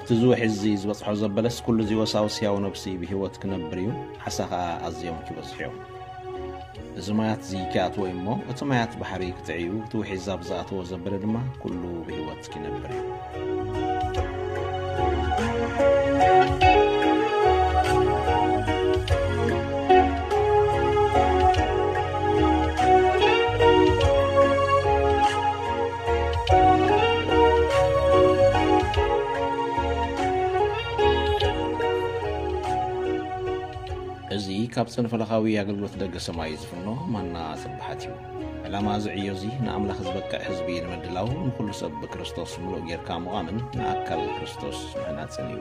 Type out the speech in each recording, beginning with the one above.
እቲ ዝውሒ እዚ ዝበጽሖ ዘበለስ ኩሉ እዚ ወሳውስ ህያው ነብሲ ብህይወት ክነብር እዩ፣ ዓሳ ኸኣ ኣዝዮም ክበዝሑ እዮም። እዚ ማያት እዚ ክኣትዎ እዩ እሞ፣ እቲ ማያት ባሕሪ ክጥዕዩ፣ እቲ ውሒ ዛብ ዝኣተዎ ዘበለ ድማ ኩሉ ብህይወት ክነብር እዩ። እዚ ካብ ጽንፈለኻዊ ኣገልግሎት ደገ ሰማይ ዝፍኖ ማና ስብሓት እዩ። ዕላማ እዚ ዕዮ እዚ ንኣምላኽ ዝበቅዕ ህዝቢ ንምድላው፣ ንኹሉ ሰብ ብክርስቶስ ምሉእ ጌርካ ምዃምን ንኣካል ክርስቶስ ምህናጽን እዩ።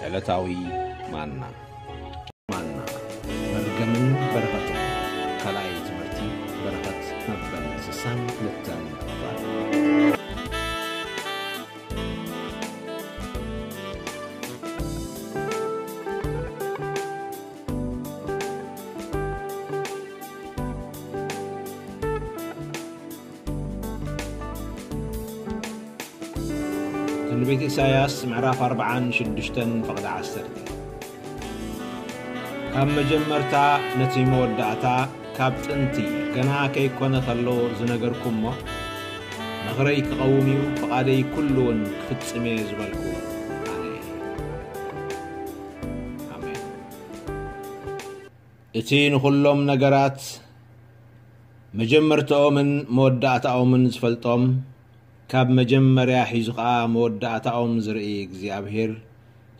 ዕለታዊ ማና። ማና፣ መርገምን በረኸትን። ካልኣይ ትምህርቲ፣ በረኸት መበል ስሳን ክልተን ክፋል። ትንቢት ኢሳይያስ ምዕራፍ ኣርብዓን ሽዱሽተን ፈቕዲ ዓሰርተ። ካብ መጀመርታ ነቲ መወዳእታ፣ ካብ ጥንቲ ገና ከይኮነ ከሎ ዝነገርኩሞ፣ ምኽረይ ክቐውም እዩ፣ ፍቓደይ ኩሉ እውን ክፍጽም እየ ዝበልኩ ኣነ እየ። ኣሜን። እቲ ንኹሎም ነገራት መጀመርታኦምን መወዳእታኦምን ዝፈልጦም፣ ካብ መጀመርያ ሒዙ ኸኣ መወዳእታኦም ዝርኢ እግዚኣብሔር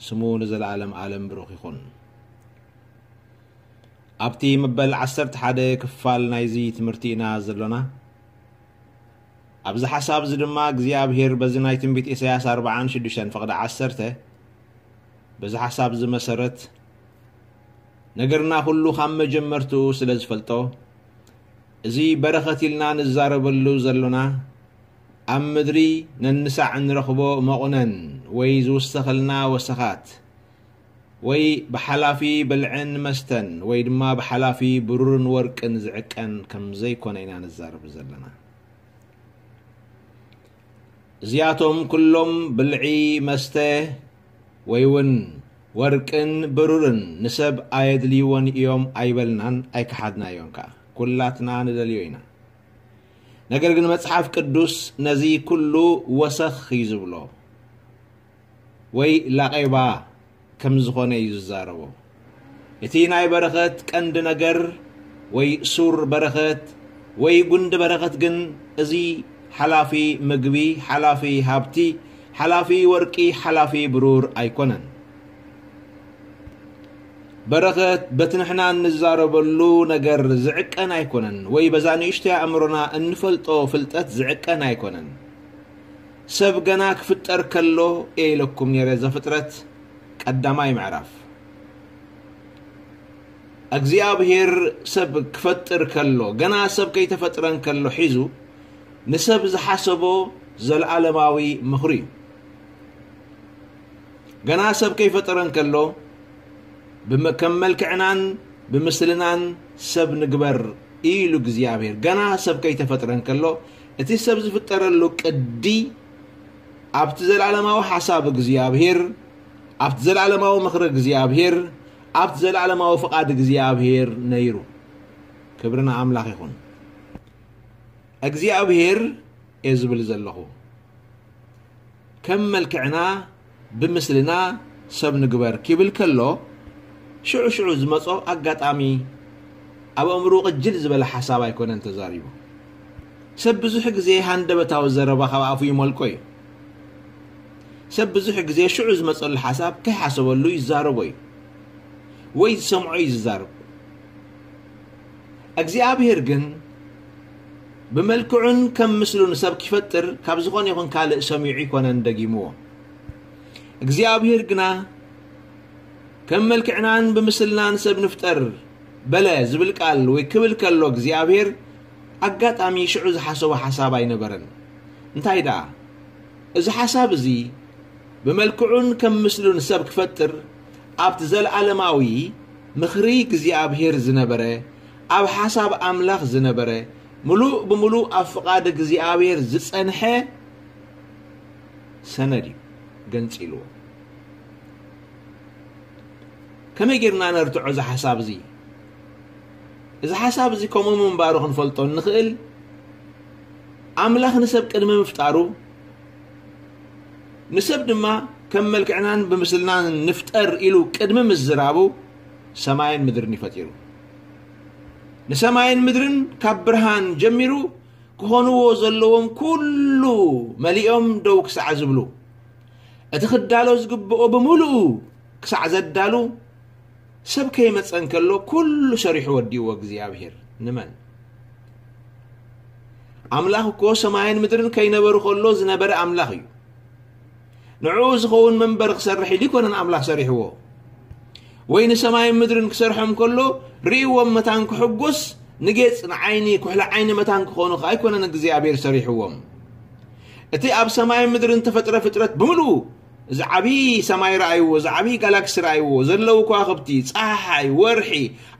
ስሙ ንዘለዓለም ዓለም ብሩኽ ይኹን። ኣብቲ መበል ዓሰርተ ሓደ ክፋል ናይዚ ትምህርቲ ኢና ዘሎና። ኣብዚ ሓሳብ እዚ ድማ እግዚኣብሔር በዚ ናይ ትንቢት ኢሳያስ ኣርብዓን ሽዱሽተን ፍቕዲ ዓሰርተ፣ በዚ ሓሳብ እዚ መሰረት ነገርና ኩሉ ካብ መጀመርትኡ ስለ ዝፈልጦ፣ እዚ በረኸት ኢልና ንዛረበሉ ዘሎና፣ ኣብ ምድሪ ነንሳዕ እንረኽቦ መቑነን ወይ ዝውሰኸልና ወሰኻት፣ ወይ ብሓላፊ ብልዕን መስተን፣ ወይ ድማ ብሓላፊ ብሩርን ወርቅን ዝዕቀን ከም ዘይኮነ ኢና ንዛረብ ዘለና። እዚኣቶም ኩሎም ብልዒ፣ መስተ፣ ወይ እውን ወርቅን ብሩርን ንሰብ ኣየድልይዎን እዮም ኣይበልናን፣ ኣይከሓድናዮን ከኣ። ኩላትና ንደልዮ ኢና። ነገር ግን መጽሓፍ ቅዱስ ነዚ ኩሉ ወሰኽ እዩ ዝብሎ፣ ወይ ላቄባ ከም ዝኾነ እዩ ዝዛረቦ። እቲ ናይ በረኸት ቀንዲ ነገር፣ ወይ ሱር በረኸት፣ ወይ ጉንዲ በረኸት ግን እዚ ሓላፊ ምግቢ፣ ሓላፊ ሃብቲ፣ ሓላፊ ወርቂ፣ ሓላፊ ብሩር ኣይኮነን። በረኸት በቲ ንሕና እንዛረበሉ ነገር ዝዕቀን ኣይኮነን፣ ወይ በዛ ንእሽቶይ ኣእምሮና እንፈልጦ ፍልጠት ዝዕቀን ኣይኮነን። ሰብ ገና ክፍጠር ከሎ እየ ኢለኩም ነይረ፣ ዘፍጥረት ቀዳማይ ምዕራፍ። እግዚኣብሔር ሰብ ክፈጥር ከሎ፣ ገና ሰብ ከይተፈጥረ እንከሎ ሒዙ ንሰብ ዝሓሰቦ ዘለዓለማዊ ምኽሪ እዩ። ገና ሰብ ከይፈጠረ እንከሎ፣ ብመ-፣ ከም መልክዕናን ብምስልናን ሰብ ንግበር ኢሉ እግዚኣብሔር፣ ገና ሰብ ከይተፈጥረ እንከሎ፣ እቲ ሰብ ዝፍጠረሉ ቅዲ ኣብቲ ዘለዓለማዊ ሓሳብ እግዚኣብሔር፣ ኣብቲ ዘለዓለማዊ ምኽሪ እግዚኣብሔር፣ ኣብቲ ዘለዓለማዊ ፍቓድ እግዚኣብሔር ነይሩ። ክብሪ ንኣምላኽ ይኹን። እግዚኣብሔር እየ ዝብል ዘለኹ። ከም መልክዕና ብምስልና ሰብ ንግበር ኪብል ከሎ፣ ሽዑ ሽዑ ዝመጾ ኣጋጣሚ ኣብ ኣእምሮ ቅጅል ዝበለ ሓሳብ ኣይኮነን ተዛሪቡ። ሰብ ብዙሕ ግዜ ሃንደበታዊ ዘረባ ካብ ኣፉ ይመልቆ እዩ። ሰብ ብዙሕ ግዜ ሽዑ ዝመጸሉ ሓሳብ ከይሓሰበሉ ይዛረቦ እዩ፣ ወይ ዝሰምዖ እዩ ዝዛረብ። እግዚኣብሔር ግን ብመልክዑን ከም ምስሉን ሰብ ኪፈጥር ካብ ዝኾነ ይኹን ካልእ ሰሚዑ ኣይኮነን ደጊምዎ። እግዚኣብሔር ግና ከም መልክዕናን ብምስልናን ሰብ ንፍጠር በለ ዝብል ቃል ወይ ክብል ከሎ እግዚኣብሔር ኣጋጣሚ ሽዑ ዝሓሰቦ ሓሳብ ኣይነበረን። እንታይ ደኣ? እዚ ሓሳብ እዚ ብመልክዑን ከም ምስሉን ሰብ ክፈጥር ኣብቲ ዘለኣለማዊ ምኽሪ እግዚኣብሔር ዝነበረ፣ ኣብ ሓሳብ ኣምላኽ ዝነበረ፣ ምሉእ ብምሉእ ኣብ ፍቓድ እግዚኣብሔር ዝጸንሐ ሰነድ እዩ ገንጺልዎ። ከመይ ጌርና ነርትዖ እዚ ሓሳብ እዚ? እዚ ሓሳብ እዚ ከምኡ ምንባሩ ክንፈልጦ እንኽእል፣ ኣምላኽ ንሰብ ቅድሚ ምፍጣሩ፣ ንሰብ ድማ ከም መልክዕናን ብምስልናን ንፍጠር ኢሉ ቅድሚ ምዝራቡ፣ ሰማይን ምድርን እዩ ፈጢሩ። ንሰማይን ምድርን ካብ ብርሃን ጀሚሩ ክኾንዎ ዘለዎም ኩሉ መሊኦም ደው ክሳዕ ዝብሉ፣ እቲ ክዳሎ ዝግብኦ ብምሉኡ ክሳዕ ዘዳሉ፣ ሰብ ከይመጸ እንከሎ ኩሉ ሰሪሑ ወዲእዎ እግዚኣብሔር። ንመን? ኣምላኽ እኮ ሰማይን ምድርን ከይነበሩ ከሎ ዝነበረ ኣምላኽ እዩ። ንዕኡ ዝኸውን መንበር ክሰርሕ ኢሉ ኣይኮነን ኣምላኽ ሰሪሕዎ። ወይ ንሰማይን ምድርን ክሰርሖም ከሎ ርእይዎም መታን ክሕጎስ፣ ንጌጽ ንዓይኒ፣ ኩሕሊ ዓይኒ መታን ክኾኑ ከኣ ኣይኮነን እግዚኣብሔር ሰሪሕዎም። እቲ ኣብ ሰማይን ምድርን ተፈጥረ ፍጥረት ብምሉኡ፣ እዚ ዓብዪ ሰማይ ረኣይዎ፣ እዚ ዓብዪ ጋላክሲ ረኣይዎ፣ ዘለዉ ከዋኽብቲ፣ ጸሓይ፣ ወርሒ፣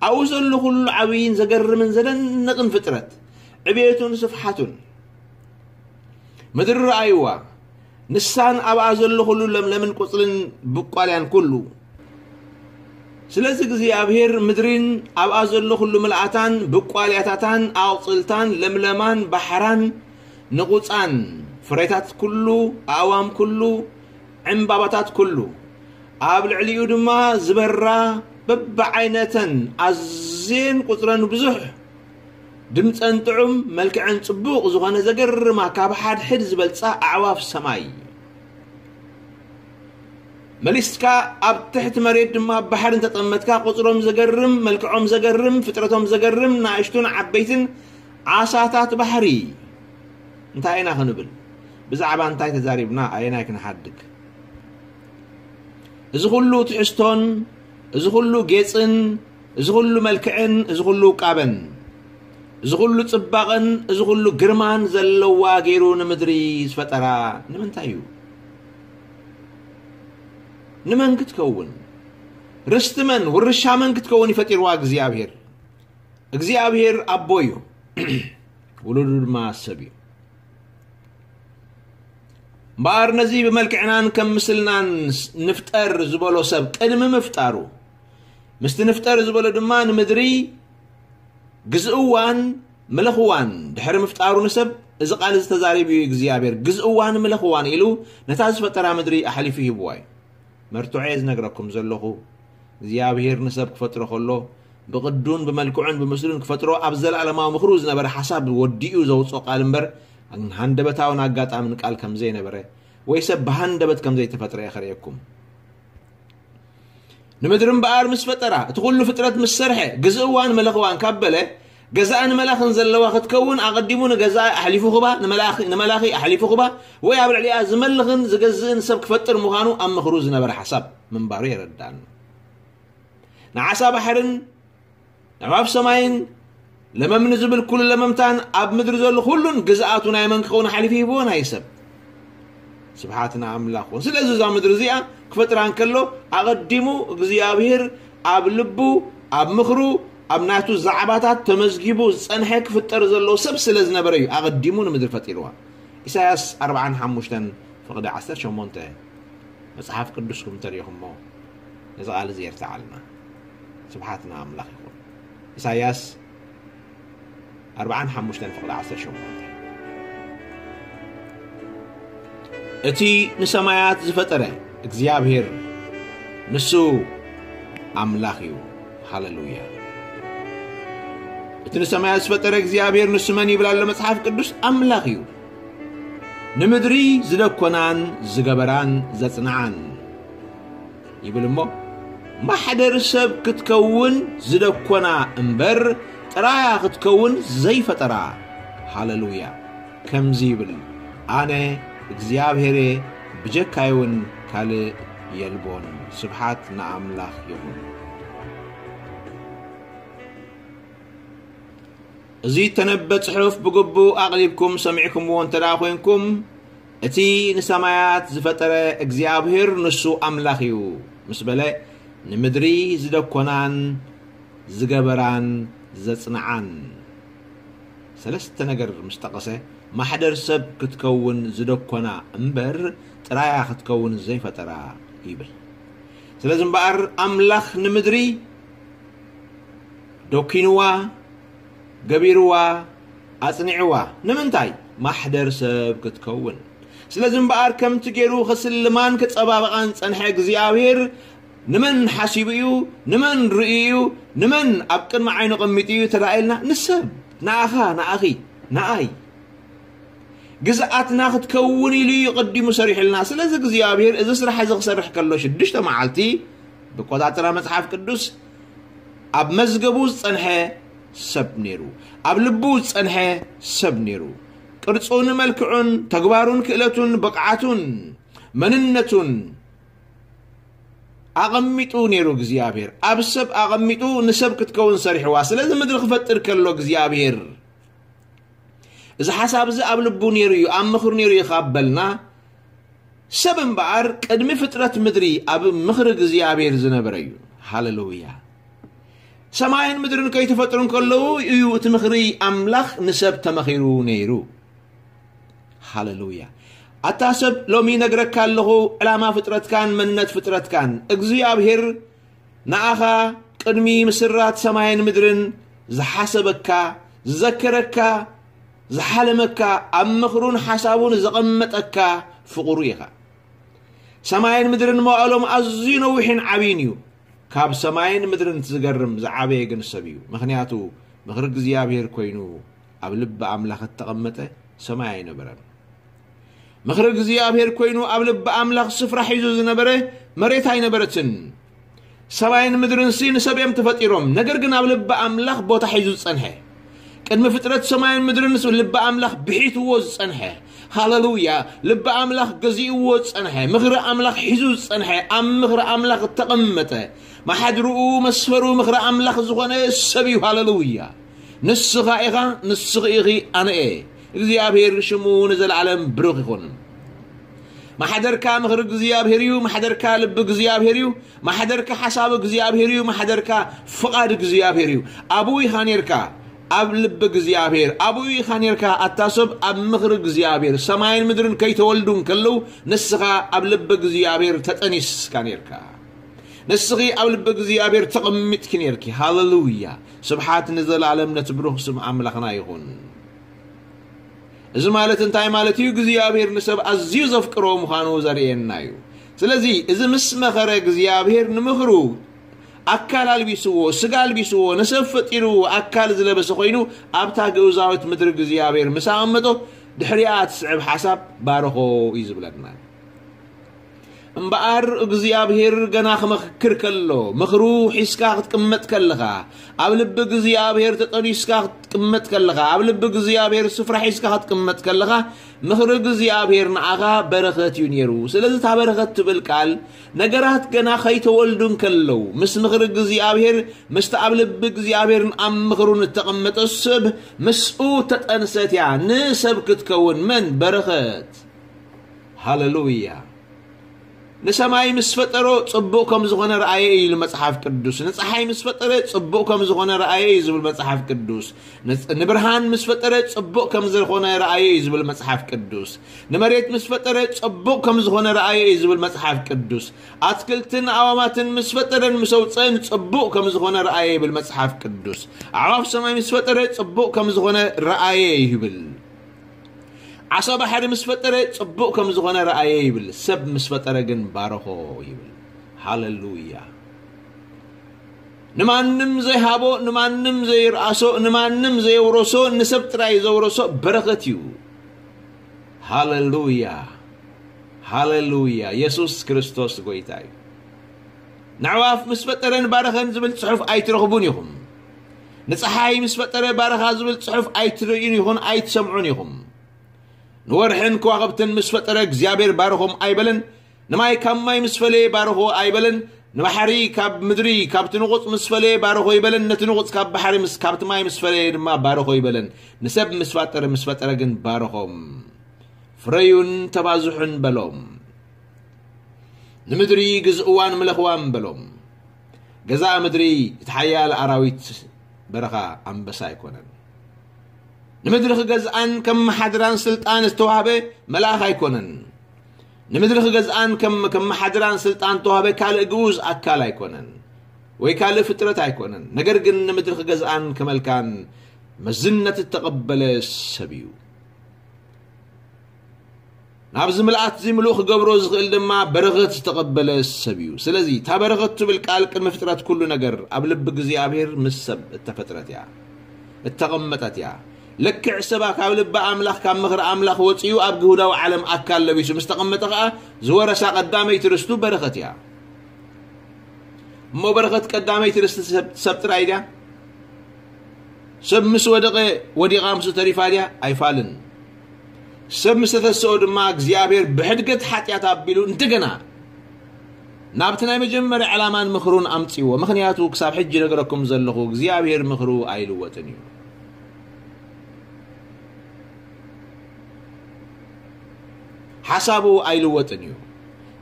ኣብኡ ዘሎ ኩሉ ዓብዪን ዘገርምን ዘደንቕን ፍጥረት፣ ዕብየቱን ስፍሓቱን፣ ምድሪ ረኣይዋ፣ ንሳን ኣብኣ ዘሎ ኩሉ ለምለምን ቁጽልን ብቋልያን ኩሉ። ስለዚ እግዚኣብሔር ምድሪን ኣብኣ ዘሎ ኩሉ ምልኣታን ብቋልያታታን ኣቑጽልታን ለምለማን ባሕራን ንቑጻን ፍሬታት ኩሉ ኣእዋም ኩሉ ዕምባባታት ኩሉ ኣብ ልዕሊኡ ድማ ዝበራ በብዓይነተን ኣዝየን ቁጽረን ብዙሕ ድምፀን ጥዑም መልክዐን ጽቡቕ ዝኾነ ዘገርማ ካብ ሓድሕድ ዝበልጻ ኣዕዋፍ ሰማይ መሊስካ ኣብ ትሕቲ መሬት ድማ ኣብ ባሕሪ እንተጠመትካ ቁጽሮም ዘገርም መልክዖም ዘገርም ፍጥረቶም ዘገርም ንኣሽቱን ዓበይትን ዓሳታት ባሕሪ እንታይ ኢና ክንብል? ብዛዕባ እንታይ ተዛሪብና ኣየናይ ክንሓድግ? እዚ ኩሉ ትሕዝቶን እዚ ኩሉ ጌጽን እዚ ኩሉ መልክዕን እዚ ኩሉ ውቃበን እዚ ኩሉ ጽባቐን እዚ ኩሉ ግርማን ዘለዋ ገይሩ ንምድሪ ዝፈጠራ ንምንታይ እዩ? ንመን ክትከውን? ርስቲ መን ውርሻ መን ክትከውን ይፈጢርዋ እግዚኣብሔር? እግዚኣብሔር ኣቦ እዩ፣ ውሉዱ ድማ ሰብ እዩ። እምበኣር ነዚ ብመልክዕናን ከም ምስልናን ንፍጠር ዝበሎ ሰብ ቅድሚ ምፍጣሩ ምስቲ ንፍጠር ዝበሎ ድማ ንምድሪ ግዝእዋን ምለኽዋን ድሕሪ ምፍጣሩ ንሰብ እዚ ቃል እዚ ተዛሪቡ እዩ እግዚኣብሔር። ግዝእዋን ምለኽዋን ኢሉ ነታ ዝፈጠራ ምድሪ ኣሕሊፉ ሂብዋ እዩ። መርትዖ እየ ዝነግረኩም ዘለኹ። እግዚኣብሔር ንሰብ ክፈጥሮ ከሎ ብቕዱን ብመልክዑን ብምስሉን ክፈጥሮ ኣብ ዘለኣለማዊ ምኽሩ ዝነበረ ሓሳብ ወዲኡ ዘውፅኦ ቃል እምበር ሃንደበታውን ኣጋጣምን ቃል ከም ዘይነበረ ወይ ሰብ ብሃንደበት ከም ዘይተፈጥረ እየ ከርእየኩም። ንምድሪ እምበኣር ምስ ፈጠራ እቲ ኩሉ ፍጥረት ምስ ሰርሐ ግዝእዋን መለኽዋን ካብ በለ ገዛእን መላኽን ዘለዋ ክትከውን ኣቐዲሙ ንገዛኢ ኣሕሊፉ ክባ ንመላኺ ኣሕሊፉ ክባ ወይ ኣብ ልዕሊኣ ዝመልኽን ዝገዝእን ሰብ ክፈጥር ምዃኑ ኣብ ምኽሩ ዝነበረ ሓሳብ ምንባሩ የረዳእና። ንዓሳ ባሕርን ንዕዋፍ ሰማይን ለመምኒ ዝብል ኩሉ ለመምታን ኣብ ምድሪ ዘሎ ኩሉን ግዝኣቱ ናይ መን ክኸውን ሓሊፉ ሂብዎ? ናይ ሰብ። ስብሓት ንኣምላኽ ይኹን። ስለዚ እዛ ምድሪ እዚኣ ክፈጥራ እንከሎ ኣቐዲሙ እግዚኣብሔር ኣብ ልቡ ኣብ ምኽሩ ኣብ ናቱ ዛዕባታት ተመዝጊቡ ዝጸንሐ ክፍጠር ዘለዎ ሰብ ስለ ዝነበረ እዩ ኣቐዲሙ ንምድሪ ፈጢርዋ። ኢሳያስ ኣርብዓን ሓሙሽተን ፍቕዲ ዓሰርተ ሸሞንተ መጽሓፍ ቅዱስኩም እንተሪኢኹሞ ነዚ ቃል እዚ የርትዓልና። ስብሓት ንኣምላኽ ይኹን። ኢሳያስ ኣርብዓን ሓሙሽተን ፍቕዲ ዓሰርተ ሸሞንተ እቲ ንሰማያት ዝፈጠረ እግዚኣብሔር ንሱ ኣምላኽ እዩ። ሃለሉያ። እቲ ንሰማያት ዝፈጠረ እግዚኣብሔር ንሱ መን ይብል ኣሎ መጽሓፍ ቅዱስ? ኣምላኽ እዩ። ንምድሪ ዝደኮናን ዝገበራን ዘጽንዓን ይብል እሞ ማሕደር ሰብ ክትከውን ዝደኮና እምበር ጥራያ ክትከውን ዘይፈጠራ። ሃለሉያ። ከምዚ ይብል፣ ኣነ እግዚኣብሔር እየ፣ ብጀካይ እውን ካልእ የልቦን። ስብሓት ንኣምላኽ ይኹን። እዚ እተነበ ጽሑፍ ብግቡእ ኣቕሊብኩም ሰሚዕኩምዎ እንተ ደኣ ኾይንኩም፣ እቲ ንሰማያት ዝፈጠረ እግዚኣብሔር ንሱ ኣምላኽ እዩ ምስ በለ፣ ንምድሪ ዝደኮናን ዝገበራን ዘጽንዓን ሰለስተ ነገር ምስ ጠቐሰ፣ ማሕደር ሰብ ክትከውን ዝደኮና እምበር ጥራያ ክትከውን ዘይፈጠራ ይብል። ስለዚ እምበኣር ኣምላኽ ንምድሪ ደኪንዋ፣ ገቢርዋ፣ ኣጽኒዕዋ። ንምንታይ? ማሕደር ሰብ ክትከውን። ስለዚ እምበኣር ከምቲ ገይሩ ክስልማን ክጸባበቓን ጸንሐ እግዚኣብሔር ንመን ሓሲቡ እዩ? ንመን ርእዩ እዩ? ንመን ኣብ ቅድሚ ዓይኑ ቀሚጡ እዩ ተራእየልና? ንሰብ፣ ንኣኻ፣ ንኣኺ፣ ንኣይ። ግዝኣትና ክትከውን ኢሉ እዩ ቀዲሙ ሰሪሑልና። ስለዚ እግዚኣብሔር እዚ ስራሕ እዚ ክሰርሕ ከሎ ሽዱሽተ መዓልቲ ብቆጣጥራ መጽሓፍ ቅዱስ ኣብ መዝገቡ ዝጸንሐ ሰብ ነይሩ። ኣብ ልቡ ዝጸንሐ ሰብ ነይሩ። ቅርጹን መልክዑን፣ ተግባሩን ክእለቱን፣ ብቕዓቱን፣ መንነቱን ኣቐሚጡ ነይሩ እግዚኣብሔር። ኣብ ሰብ ኣቐሚጡ ንሰብ ክትከውን ሰሪሕዋ። ስለዚ ምድሪ ክፈጥር ከሎ እግዚኣብሔር እዚ ሓሳብ እዚ ኣብ ልቡ ነይሩ እዩ፣ ኣብ ምኽሩ ነይሩ እዩ ካብ በልና፣ ሰብ እምበኣር ቅድሚ ፍጥረት ምድሪ ኣብ ምኽሪ እግዚኣብሔር ዝነበረ እዩ። ሃሌሉያ። ሰማይን ምድርን ከይተፈጥሩ እንከለዉ እዩ እቲ ምኽሪ ኣምላኽ ንሰብ ተመኺሩ ነይሩ። ሃሌሉያ። ኣታ ሰብ፣ ሎሚ ነግረካ ኣለኹ፣ ዕላማ ፍጥረትካን መንነት ፍጥረትካን እግዚኣብሔር ንኣኻ ቅድሚ ምስራት ሰማይን ምድርን ዝሓሰበካ፣ ዝዘከረካ፣ ዝሓለመካ፣ ኣብ ምኽሩን ሓሳቡን ዘቐመጠካ ፍቕሩ ኢኻ። ሰማይን ምድርን መዋእሎም ኣዝዩ ነዊሕን ዓብይን እዩ። ካብ ሰማይን ምድርን እቲ ዝገርም ዝዓበየ ግን ሰብ እዩ። ምኽንያቱ ምኽሪ እግዚኣብሔር ኮይኑ ኣብ ልቢ ኣምላኽ እተቐመጠ ሰማይ ኣይነበረን። ምኽሪ እግዚኣብሔር ኮይኑ ኣብ ልቢ ኣምላኽ ስፍራ ሒዙ ዝነበረ መሬት ኣይነበረትን። ሰማይን ምድርንሲ ንሰብ እዮም ተፈጢሮም፣ ነገር ግን ኣብ ልቢ ኣምላኽ ቦታ ሒዙ ዝጸንሐ፣ ቅድሚ ፍጥረት ሰማይን ምድርን ልቢ ኣምላኽ ብሒትዎ ዝጸንሐ፣ ሃሌሉያ፣ ልቢ ኣምላኽ ገዚእዎ ዝጸንሐ፣ ምኽሪ ኣምላኽ ሒዙ ዝጸንሐ፣ ኣብ ምኽሪ ኣምላኽ እተቐመጠ፣ ማሕድርኡ መስፈሩ ምኽሪ ኣምላኽ ዝኾነ ሰብ እዩ። ሃሌሉያ። ንስኻ ኢኻ፣ ንስኺ ኢኺ፣ ኣነ እየ። እግዚኣብሔር ሽሙ ንዘለዓለም ብሩኽ ይኹን። ማሕደርካ ምኽሪ እግዚኣብሔር እዩ። ማሕደርካ ልቢ እግዚኣብሔር እዩ። ማሕደርካ ሓሳብ እግዚኣብሔር እዩ። ማሕደርካ ፍቓድ እግዚኣብሔር እዩ። ኣብኡ ኢኻ ኔርካ፣ ኣብ ልቢ እግዚኣብሔር ኣብኡ ኢኻ ኔርካ። ኣታ ሰብ፣ ኣብ ምኽሪ እግዚኣብሔር ሰማይን ምድርን ከይተወልዱ እንከለዉ ንስኻ ኣብ ልቢ እግዚኣብሔር ተጠኒስካ ኔርካ። ንስኺ ኣብ ልቢ እግዚኣብሔር ተቐሚጥኪ ኔርኪ። ሃሌሉያ። ስብሓት ንዘለዓለም ነቲ ብሩኽ ስም ኣምላኽና ይኹን። እዚ ማለት እንታይ ማለት እዩ? እግዚኣብሔር ንሰብ ኣዝዩ ዘፍቅሮ ምዃኑ ዘርእየና እዩ። ስለዚ እዚ ምስ መኸረ እግዚኣብሔር ንምኽሩ ኣካል ኣልቢስዎ፣ ስጋ ኣልቢስዎ፣ ንሰብ ፈጢርዎ፣ ኣካል ዝለበሰ ኮይኑ ኣብታ ግእዛዊት ምድሪ እግዚኣብሔር ምስ ኣቐመጦ፣ ድሕሪኣ ትስዕብ ሓሳብ ባርኾ እዩ ዝብለና። እምበኣር እግዚኣብሔር ገና ክመክር ከሎ፣ ምኽሩ ሒዝካ ክትቅመጥ ከለኻ፣ ኣብ ልቢ እግዚኣብሔር ተጠኒስካ ክትቅመጥ ከለኻ፣ ኣብ ልቢ እግዚኣብሔር ስፍራ ሒዝካ ክትቅመጥ ከለኻ፣ ምኽሪ እግዚኣብሔር ንዓኻ በረኸት እዩ ነይሩ። ስለዚ እታ በረኸት ትብል ቃል፣ ነገራት ገና ከይተወልዱ እንከለዉ፣ ምስ ምኽሪ እግዚኣብሔር፣ ምስቲ ኣብ ልቢ እግዚኣብሔርን ኣብ ምኽሩን እተቐመጠ ሰብ፣ ምስኡ ተጠንሰት እያ ንሰብ ክትከውን። መን? በረኸት። ሃሌሉያ። ንሰማይ ምስ ፈጠሮ ጽቡቕ ከም ዝኾነ ረኣየ እዩ ዝብል መጽሓፍ ቅዱስ። ንጸሓይ ምስ ፈጠረ ጽቡቕ ከም ዝኾነ ረኣየ እዩ ዝብል መጽሓፍ ቅዱስ። ንጽ-፣ ንብርሃን ምስ ፈጠረ ጽቡቕ ከም ዝኾነ ረኣየ እዩ ዝብል መጽሓፍ ቅዱስ። ንመሬት ምስ ፈጠረ ጽቡቕ ከም ዝኾነ ረኣየ እዩ ዝብል መጽሓፍ ቅዱስ። ኣትክልትን ኣእዋማትን ምስ ፈጠረን ምስ ኣውጸአን ጽቡቕ ከም ዝኾነ ረኣየ ይብል መጽሓፍ ቅዱስ። ኣዕዋፍ ሰማይ ምስ ፈጠረ ጽቡቕ ከም ዝኾነ ረኣየ ይብል። ዓሳ ባሕሪ ምስ ፈጠረ ጽቡቕ ከም ዝኾነ ረኣየ ይብል። ሰብ ምስ ፈጠረ ግን ባረኾ ይብል። ሃሌሉያ። ንማንም ዘይሃቦ፣ ንማንም ዘይርኣሶ፣ ንማንም ዘየውረሶ፣ ንሰብ ጥራይ ዘውረሶ በረኸት እዩ። ሃሌሉያ። ሃሌሉያ። የሱስ ክርስቶስ ጎይታ እዩ። ንዕዋፍ ምስ ፈጠረን ባረኸን ዝብል ጽሑፍ ኣይትረኽቡን ኢኹም። ንጸሓይ ምስ ፈጠረ ባረኻ ዝብል ጽሑፍ ኣይትርእዩን ኢኹን ኣይትሰምዑን ኢኹም። ንወርሕን ከዋኽብትን ምስ ፈጠረ እግዚኣብሔር ባረኾም ኣይበለን። ንማይ ካብ ማይ ምስ ፈለየ ባረኾ ኣይበለን። ንባሕሪ ካብ ምድሪ፣ ካብቲ ንቑጽ ምስ ፈለየ ባረኾ ይበለን። ነቲ ንቑጽ ካብ ባሕሪ ምስ፣ ካብቲ ማይ ምስ ፈለየ ድማ ባረኾ ይበለን። ንሰብ ምስ ፈጠረ፣ ምስ ፈጠረ ግን ባረኾም። ፍረዩን ተባዝሑን በሎም። ንምድሪ ግዝእዋን ምለኽዋን በሎም። ገዛእ ምድሪ እቲ ሓያል ኣራዊት በረኻ ኣንበሳ ኣይኮነን። ንምድሪ ክገዝኣን ከም መሓድራን ስልጣን ዝተዋህበ መልኣኽ ኣይኮነን። ንምድሪ ክገዝኣን ከም ከም መሓድራን ስልጣን ዝተዋህበ ካልእ ግኡዝ ኣካል ኣይኮነን፣ ወይ ካልእ ፍጥረት ኣይኮነን። ነገር ግን ንምድሪ ክገዝኣን ከመልካን መዝነት እተቐበለ ሰብ እዩ። ናብዚ ምልኣት እዚ ምሉእ ክገብሮ ዝኽእል ድማ በረኸት ዝተቐበለ ሰብ እዩ። ስለዚ እታ በረኸት ትብል ቃል ቅድሚ ፍጥረት ኩሉ ነገር ኣብ ልቢ እግዚኣብሔር ምስ ሰብ እተፈጥረት እያ፣ እተቐመጠት እያ። ልክዕ ሰባ ካብ ልቢ ኣምላኽ፣ ካብ ምኽሪ ኣምላኽ ወፂኡ ኣብ ግሁዳዊ ዓለም ኣካል ለቢሱ ምስ ተቐመጠ ኸዓ ዝወረሳ ቀዳመይቲ ርስቱ በረኸት እያ። እሞ በረኸት ቀዳመይቲ ርስቲ ሰብ ሰብ ጥራይ ድያ? ሰብ ምስ ወደቐ ወዲቓ ምስኡ ተሪፋ ድያ? ኣይፋልን። ሰብ ምስ ተተስኦ ድማ እግዚኣብሔር ብሕድገት ሓጢኣት ኣቢሉ እንደገና ናብቲ ናይ መጀመርያ ዕላማን ምኽሩን ኣምፅዎ። ምኽንያቱ ክሳብ ሕጂ ነገረኩም ዘለኹ እግዚኣብሔር ምኽሩ ኣይልወጥን እዩ። ሓሳቡ ኣይልወጥን እዩ።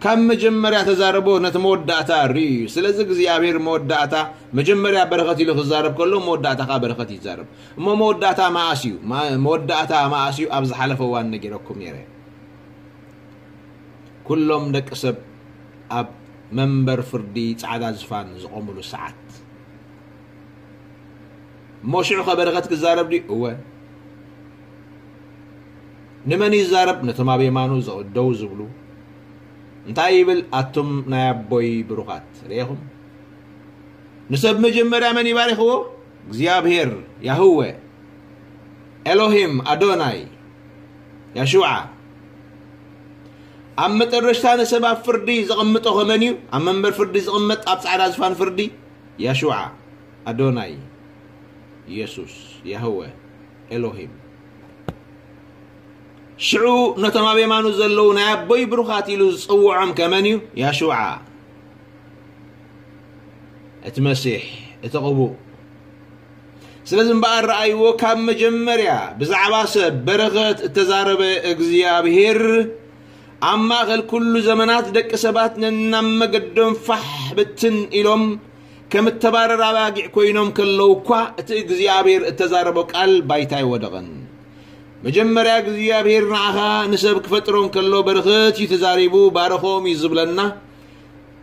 ካብ መጀመርያ ተዛረቦ ነቲ መወዳእታ ርእዩ እዩ። ስለዚ እግዚኣብሔር መወዳእታ መጀመርያ በረኸት ኢሉ ክዛረብ ከሎ መወዳእታ ከዓ በረኸት ይዛረብ። እሞ መወዳእታ መኣስ እዩ? መ- መወዳእታ መኣስ እዩ? ኣብ ዝሓለፈ እዋን ነጊረኩም ነይረ። ኩሎም ደቂ ሰብ ኣብ መንበር ፍርዲ ጻዕዳ ዝፋን ዝቖምሉ ሰዓት። እሞ ሽዑ ከ በረኸት ክዛረብ ድዩ? እወ። ንመን ይዛረብ? ነቶም ኣብ የማኑ ዘ- ደው ዝብሉ። እንታይ ይብል? ኣቱም ናይ ኣቦይ ብሩኻት። ርኢኹም? ንሰብ መጀመርያ መን ይባርኽዎ? እግዚኣብሔር፣ ያህወ፣ ኤሎሂም፣ ኣዶናይ፣ ያሹዓ። ኣብ መጠረሽታ ንሰብ ኣብ ፍርዲ ዘቐምጦ ከመን እዩ? ኣብ መንበር ፍርዲ ዝቕመጥ፣ ኣብ ጻዕዳ ዝፋን ፍርዲ፣ ያሹዓ፣ ኣዶናይ፣ የሱስ፣ ያህወ፣ ኤሎሂም። ሽዑ ነቶም ኣብ የማኑ ዘለዉ ናይ ኣቦይ ብሩኻት ኢሉ ዝጽውዖም ከመን እዩ? ያሹዓ፣ እቲ መሲሕ፣ እቲ ቅቡእ። ስለዚ እምበኣር ረኣይዎ፣ ካብ መጀመርያ ብዛዕባ ሰብ በረኸት እተዛረበ እግዚኣብሔር፣ ኣብ ማእከል ኩሉ ዘመናት ደቂ ሰባት ነናብ መገዶም ፋሕ ብትን ኢሎም ከም እተባረር ኣባጊዕ ኮይኖም ከለዉ እኳ፣ እቲ እግዚኣብሔር እተዛረቦ ቃል ባይታ ኣይወደቐን። መጀመርያ እግዚኣብሔር ንዓኻ ንሰብ ክፈጥሮ እንከሎ በረኸት እዩ ተዛሪቡ፣ ባረኾም እዩ ዝብለና።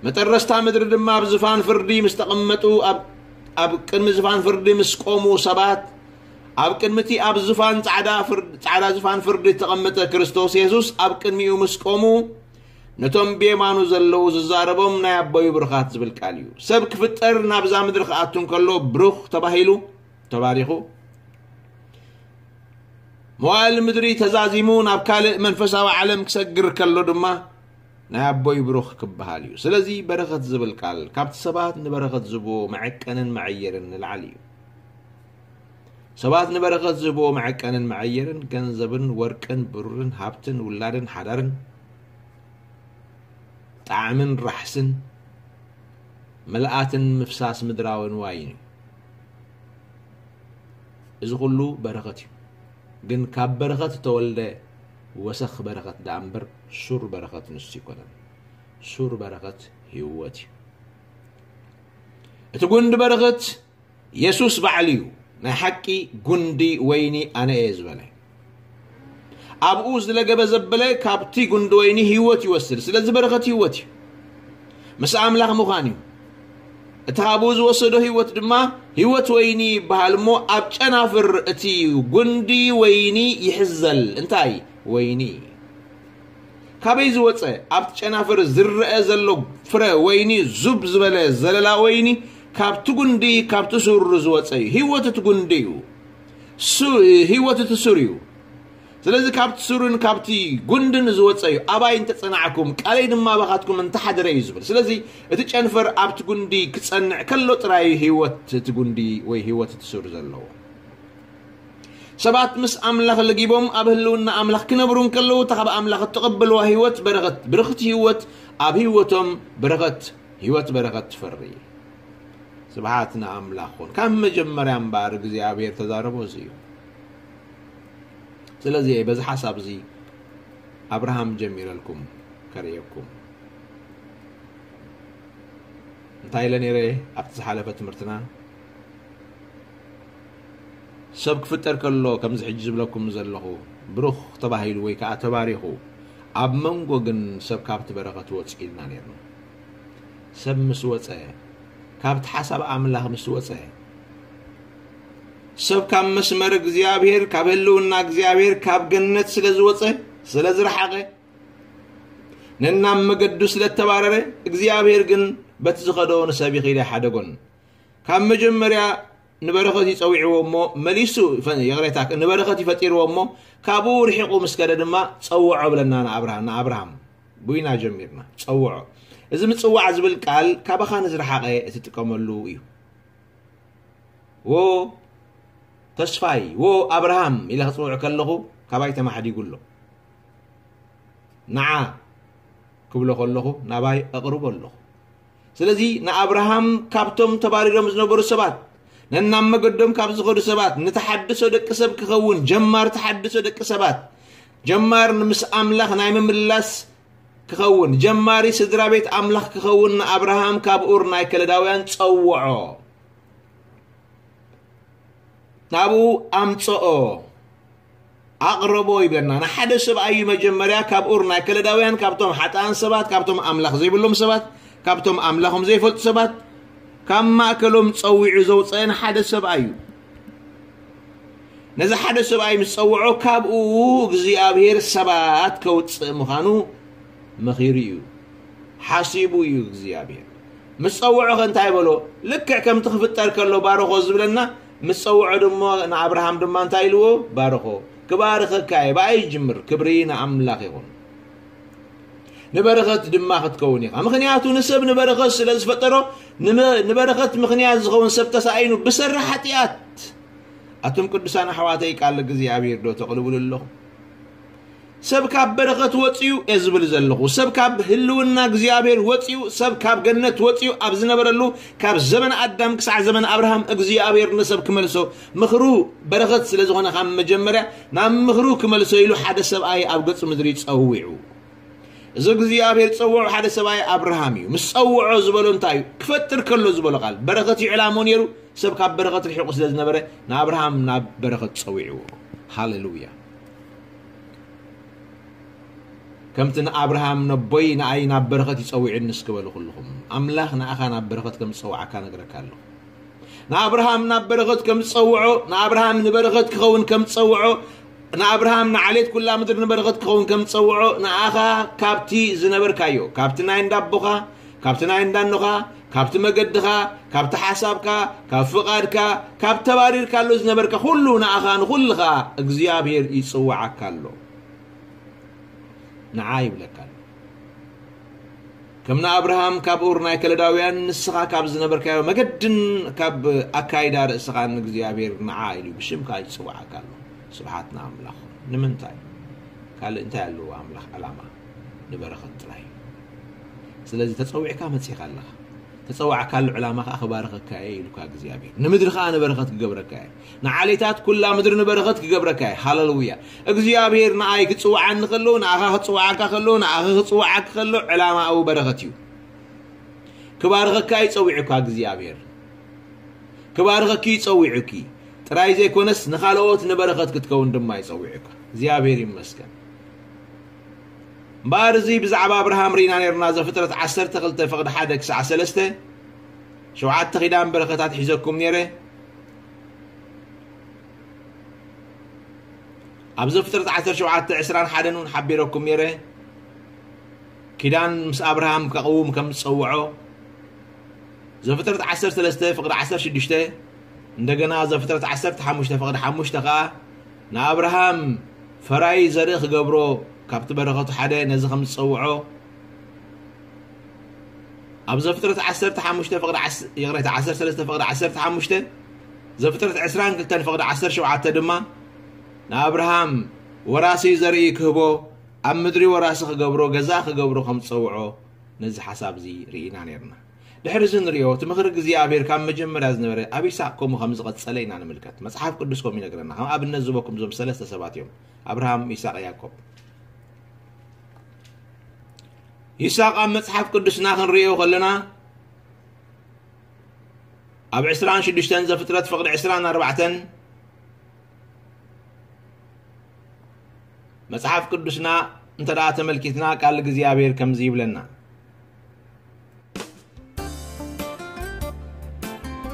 መጠረስታ ምድሪ ድማ ኣብ ዝፋን ፍርዲ ምስ ተቐመጡ፣ ኣብ ኣብ ቅድሚ ዝፋን ፍርዲ ምስ ቆሙ ሰባት፣ ኣብ ቅድሚ እቲ ኣብ ዝፋን ጻዕዳ ፍርድ- ጻዕዳ ዝፋን ፍርዲ እተቐመጠ ክርስቶስ የሱስ ኣብ ቅድሚኡ ምስ ቆሙ፣ ነቶም ብየማኑ ዘለዉ ዝዛረቦም ናይ ኣቦይ ብሩኻት ዝብል ቃል እዩ። ሰብ ክፍጠር ናብዛ ምድሪ ክኣቱ እንከሎ ብሩኽ ተባሂሉ፣ ተባሪኹ። መዋእል ምድሪ ተዛዚሙ ናብ ካልእ መንፈሳዊ ዓለም ክሰግር ከሎ ድማ ናይ ኣቦይ ብሩኽ ክበሃል እዩ። ስለዚ በረኸት ዝብል ቃል ካብቲ ሰባት ንበረኸት ዝህብዎ መዐቀንን መዐየርን ንላዕሊ እዩ። ሰባት ንበረኸት ዝህብዎ መዐቀንን መዐየርን ገንዘብን ወርቅን ብሩርን ሃብትን ውላድን ሓዳርን ጣዕምን ራሕስን ምልኣትን ምፍሳስ ምድራዊ ንዋይን እዩ። እዚ ኩሉ በረኸት እዩ። ግን ካብ በረኸት እተወልደ ወሰኽ በረኸት ደኣ እምበር ሱር በረኸት ንሱ ኣይኮነን። ሱር በረኸት ህይወት እዩ። እቲ ጉንዲ በረኸት የሱስ ባዕሉ እዩ። ናይ ሓቂ ጉንዲ ወይኒ ኣነ እየ ዝበለ። ኣብኡ ዝለገበ ዘበለ ካብቲ ጉንዲ ወይኒ ህይወት ይወስድ። ስለዚ በረኸት ህይወት እዩ። ምስ ኣምላኽ ምዃን እዩ። እቲ ካብኡ ዝወሰዶ ህይወት ድማ ህይወት ወይኒ ይበሃል እሞ፣ ኣብ ጨናፍር እቲ ጉንዲ ወይኒ ይሕዘል። እንታይ? ወይኒ። ካበይ ዝወጸ? ኣብቲ ጨናፍር ዝረአ ዘሎ ፍረ ወይኒ፣ ዙብ ዝበለ ዘለላ ወይኒ፣ ካብቲ ጉንዲ፣ ካብቲ ሱር ዝወጸ እዩ። ህይወት እቲ ጉንዲ እዩ። ሱ- ህይወት እቲ ሱር እዩ። ስለዚ ካብቲ ሱርን ካብቲ ጉንድን ዝወጸ እዩ። ኣባይ እንተጸናዕኩም፣ ቃለይ ድማ ኣባኻትኩም እንተሓደረ እዩ ዝብል። ስለዚ እቲ ጨንፈር ኣብቲ ጉንዲ ክጸንዕ ከሎ ጥራይ እዩ ህይወት እቲ ጉንዲ ወይ ህይወት እቲ ሱር ዘለዎ። ሰባት ምስ ኣምላኽ ለጊቦም ኣብ ህልውና ኣምላኽ ክነብሩ እንከለዉ፣ እታ ካብ ኣምላኽ እተቐበልዋ ህይወት በረኸት፣ ብርኽቲ ህይወት ኣብ ህይወቶም በረኸት፣ ህይወት በረኸት ትፈሪ። ስብሓት ንኣምላኽ ኹን። ካብ መጀመርያ እምበኣር እግዚኣብሔር ተዛረቦ እዚ እዩ። ስለዚ በዚ ሓሳብ እዚ ኣብርሃም ጀሚረልኩም ከርእየኩም። እንታይ ኢለ ነይረ ኣብቲ ዝሓለፈ ትምህርትና? ሰብ ክፍጠር ከሎ ከምዚ ሕጂ ዝብለኩም ዘለኹ ብሩኽ ተባሂሉ ወይ ከዓ ተባሪኹ፣ ኣብ መንጎ ግን ሰብ ካብቲ በረኸት ወፂኡ ኢልና ነይርና። ሰብ ምስ ወፀ፣ ካብቲ ሓሳብ ኣምላኽ ምስ ወፀ፣ ሰብ ካብ መስመር እግዚኣብሔር፣ ካብ ህልውና እግዚኣብሔር፣ ካብ ገነት ስለ ዝወፀ፣ ስለ ዝረሓቐ፣ ነናብ መገዱ ስለ እተባረረ፣ እግዚኣብሔር ግን በቲ ዝኸዶ ንሰብ ይኺድ ኣይሓደጎን። ካብ መጀመርያ ንበረኸት እዩ ጸዊዕዎ እሞ መሊሱ ይፈ-፣ ይቕሬታ፣ ንበረኸት ይፈጢርዎ እሞ ካብኡ ርሒቑ ምስ ከደ ድማ ጸውዖ ብለና ንኣብርሃ-፣ ንኣብርሃም። ቡይና ጀሚርና። ጸውዖ። እዚ ምጽዋዕ ዝብል ቃል ካባኻ ንዝረሓቐ እትጥቀመሉ እዩ። "ዎ ተስፋይ፣ ዎ ኣብርሃም" ኢለ ክጽውዕ ከለኹ ካባይ ተማሕዲጉ ኣሎ። "ንዓ" ክብሎ ከለኹ ናባይ ኣቕርቦ ኣለኹ። ስለዚ ንኣብርሃም ካብቶም ተባሪሮም ዝነበሩ ሰባት፣ ነናብ መገዶም ካብ ዝኸዱ ሰባት፣ ንተሓድሶ ደቂ ሰብ ክኸውን፣ ጀማር ተሓድሶ ደቂ ሰባት፣ ጀማር ንምስ ኣምላኽ ናይ ምምላስ ክኸውን፣ ጀማሪ ስድራ ቤት ኣምላኽ ክኸውን ንኣብርሃም ካብ ኡር ናይ ከለዳውያን ጸውዖ። ናብኡ ኣምጽኦ፣ ኣቕረቦ ይብለና። ንሓደ ሰብኣይ እዩ መጀመርያ ካብ ኡር ናይ ከለዳውያን፣ ካብቶም ሓጥኣን ሰባት፣ ካብቶም ኣምላኽ ዘይብሎም ሰባት፣ ካብቶም ኣምላኾም ዘይፈልጡ ሰባት፣ ካብ ማእከሎም ጸዊዑ ዘውጸአ ንሓደ ሰብኣይ እዩ። ነዚ ሓደ ሰብኣይ ምስ ጸውዖ፣ ካብኡ እግዚኣብሔር ሰባት ከውጽእ ምዃኑ መኺሩ እዩ፣ ሓሲቡ እዩ እግዚኣብሔር። ምስ ጸውዖ ኸ እንታይ በሎ? ልክዕ ከምቲ ክፍጠር ከሎ ባርኾ ዝብለና፣ ምስ ጸውዖ ድማ ንኣብርሃም ድማ እንታይ ኢልዎ? ባርኾ። ክባርኸካ እየ፣ ብኣይ ይጅምር፣ ክብሪ ንኣምላኽ ይኹን። ንበረኸት ድማ ክትከውን ኢኻ። ምኽንያቱ ንሰብ ንበረኸት ስለ ዝፈጠሮ፣ ንመ-፣ ንበረኸት ምኽንያት ዝኸውን ሰብ ተሳኢኑ ብሰሪ ሓጢኣት። ኣቱም ቅዱሳን ኣሕዋተይ፣ ቃል እግዚኣብሔር ዶ ተቕልቡሉ ኣለኹም? ሰብ ካብ በረኸት ወፅዩ እየ ዝብል ዘለኹ። ሰብ ካብ ህልውና እግዚኣብሔር ወፅዩ፣ ሰብ ካብ ገነት ወፅዩ፣ ኣብ ዝነበረሉ ካብ ዘመን ኣዳም ክሳዕ ዘመን ኣብርሃም እግዚኣብሔር ንሰብ ክመልሶ ምኽሩ በረኸት ስለ ዝኾነ፣ ካብ መጀመርያ ናብ ምኽሩ ክመልሶ ኢሉ ሓደ ሰብኣይ ኣብ ገጽ ምድሪ ጸዊዑ። እዚ እግዚኣብሔር ጸውዑ ሓደ ሰብኣይ ኣብርሃም እዩ። ምስ ጸውዖ ዝበሎ እንታይ እዩ? ክፈጥር ከሎ ዝበሎ ቃል በረኸት እዩ ዕላምኡ ነይሩ። ሰብ ካብ በረኸት ርሒቑ ስለ ዝነበረ፣ ንኣብርሃም ናብ በረኸት ጸዊዕዎ። ሃሌሉያ። ከምቲ ንኣብርሃም ነቦይ ንኣይ ናብ በረኸት ይጸውዕኒ እስኪ በሉ ኩልኹም። ኣምላኽ ንኣኻ ናብ በረኸት ከም ዝጸውዓካ ነግረካ ኣለኹ። ንኣብርሃም ናብ በረኸት ከም ዝጸውዖ፣ ንኣብርሃም ንበረኸት ክኸውን ከም ዝጸውዖ፣ ንኣብርሃም ንዓሌት ኩላ ምድሪ ንበረኸት ክኸውን ከም ዝጸውዖ፣ ንኣኻ ካብቲ ዝነበርካዮ፣ ካብቲ ናይ እንዳቦኻ፣ ካብቲ ናይ እንዳኖኻ፣ ካብቲ መገድኻ፣ ካብቲ ሓሳብካ፣ ካብ ፍቓድካ፣ ካብ ተባሪርካሉ ዝነበርካ ኩሉ ንኣኻ ንኹልኻ እግዚኣብሔር ይጽውዓካ ኣሎ። ንዓ ይብለካ ኣሎ። ከም ንኣብርሃም ካብ ኡር ናይ ከለዳውያን ንስኻ ካብ ዝነበርካዮ መገድን ካብ ኣካይዳ ርእስኻን እግዚኣብሔር ንዓ ኢሉ ብሽምካ ይጽውዓካ ኣሎ። ስብሓት ንኣምላኽ። ንምንታይ? ካልእ እንታይ ኣለዎ ኣምላኽ ዕላማ? ንበረኸት ጥራይ። ስለዚ ተጸዊዕካ መጺኻ ኣለኻ። ተጸዋዕካሉ ዕላማ ከኣ ክባርኸካ እየ ኢሉካ እግዚኣብሔር። ንምድሪ ከኣ ንበረኸት ክገብረካ እየ። ንዓሌታት ኩላ ምድሪ ንበረኸት ክገብረካ እየ። ሃሌሉያ። እግዚኣብሔር ንኣይ ክጽውዓኒ ከሎ፣ ንኣኻ ክጽውዓካ ከሎ፣ ንኣኺ ክጽውዓኪ ከሎ፣ ዕላማኡ በረኸት እዩ። ክባርኸካ እዩ ጸዊዑካ እግዚኣብሔር። ክባርኸኪ እዩ ጸዊዑኪ። ጥራይ ዘይኮነስ ንኻልኦት ንበረኸት ክትከውን ድማ እዩ ጸዊዑካ። እግዚኣብሔር ይመስገን። እምበኣር እዚ ብዛዕባ ኣብርሃም ርኢና ነርና፣ ዘፍጥረት ዓሰርተ ክልተ ፍቕዲ ሓደ ክሳዕ ሰለስተ፣ ሸውዓተ ኪዳን በረኸታት ሒዘኩም ነይረ። ኣብ ዘፍጥረት ዓሰርተ ሸውዓተ ዕስራን ሓደን እውን ሓቢረኩም ነይረ። ኪዳን ምስ ኣብርሃም ከቕውም ከም ዝጸውዖ፣ ዘፍጥረት ዓሰርተ ሰለስተ ፍቕዲ ዓሰርተ ሽዱሽተ፣ እንደገና ዘፍጥረት ዓሰርተ ሓሙሽተ ፍቕዲ ሓሙሽተ ከኣ ንኣብርሃም ፈራዪ ዘርኢ ክገብሮ፣ ካብቲ በረኸቱ ሓደ ነዚ ከም ዝጸውዖ፣ ኣብ ዘፍጥረት ዓሰርተ ሓሙሽተ ፍቕዲ ዓስ-፣ ይቕሬታ፣ ዓሰርተ ሰለስተ ፍቕዲ ዓሰርተ ሓሙሽተ፣ ዘፍጥረት ዕስራን ክልተን ፍቕዲ ዓሰርተ ሸውዓተ ድማ ንኣብርሃም ወራሲ ዘርኢ ክህቦ፣ ኣብ ምድሪ ወራሲ ክገብሮ፣ ገዛ ክገብሮ ከም ዝጸውዖ ነዚ ሓሳብ እዚ ርኢና ነርና። ድሕሪ እዚ ንሪኦ፣ እቲ ምኽሪ እግዚኣብሔር ካብ መጀመርያ ዝነበረ ኣብ ይስሐቅ ከምኡ ከም ዝቐጸለ ኢና ንምልከት። መጽሓፍ ቅዱስ ከምኡ ይነግረና። ከም ኣብነት ዝህበኩም እዞም ሰለስተ ሰባት እዮም፣ ኣብርሃም፣ ይስሐቅ፣ ያዕቆብ። ይስሐቅ ኣብ መጽሓፍ ቅዱስና ክንርእዮ ከለና ኣብ ዕስራን ሽዱሽተን ዘፍጥረት ፍቕዲ ዕስራን ኣርባዕተን መጽሓፍ ቅዱስና እንተ ደኣ ተመልኪትና ቃል እግዚኣብሔር ከምዚ ይብለና።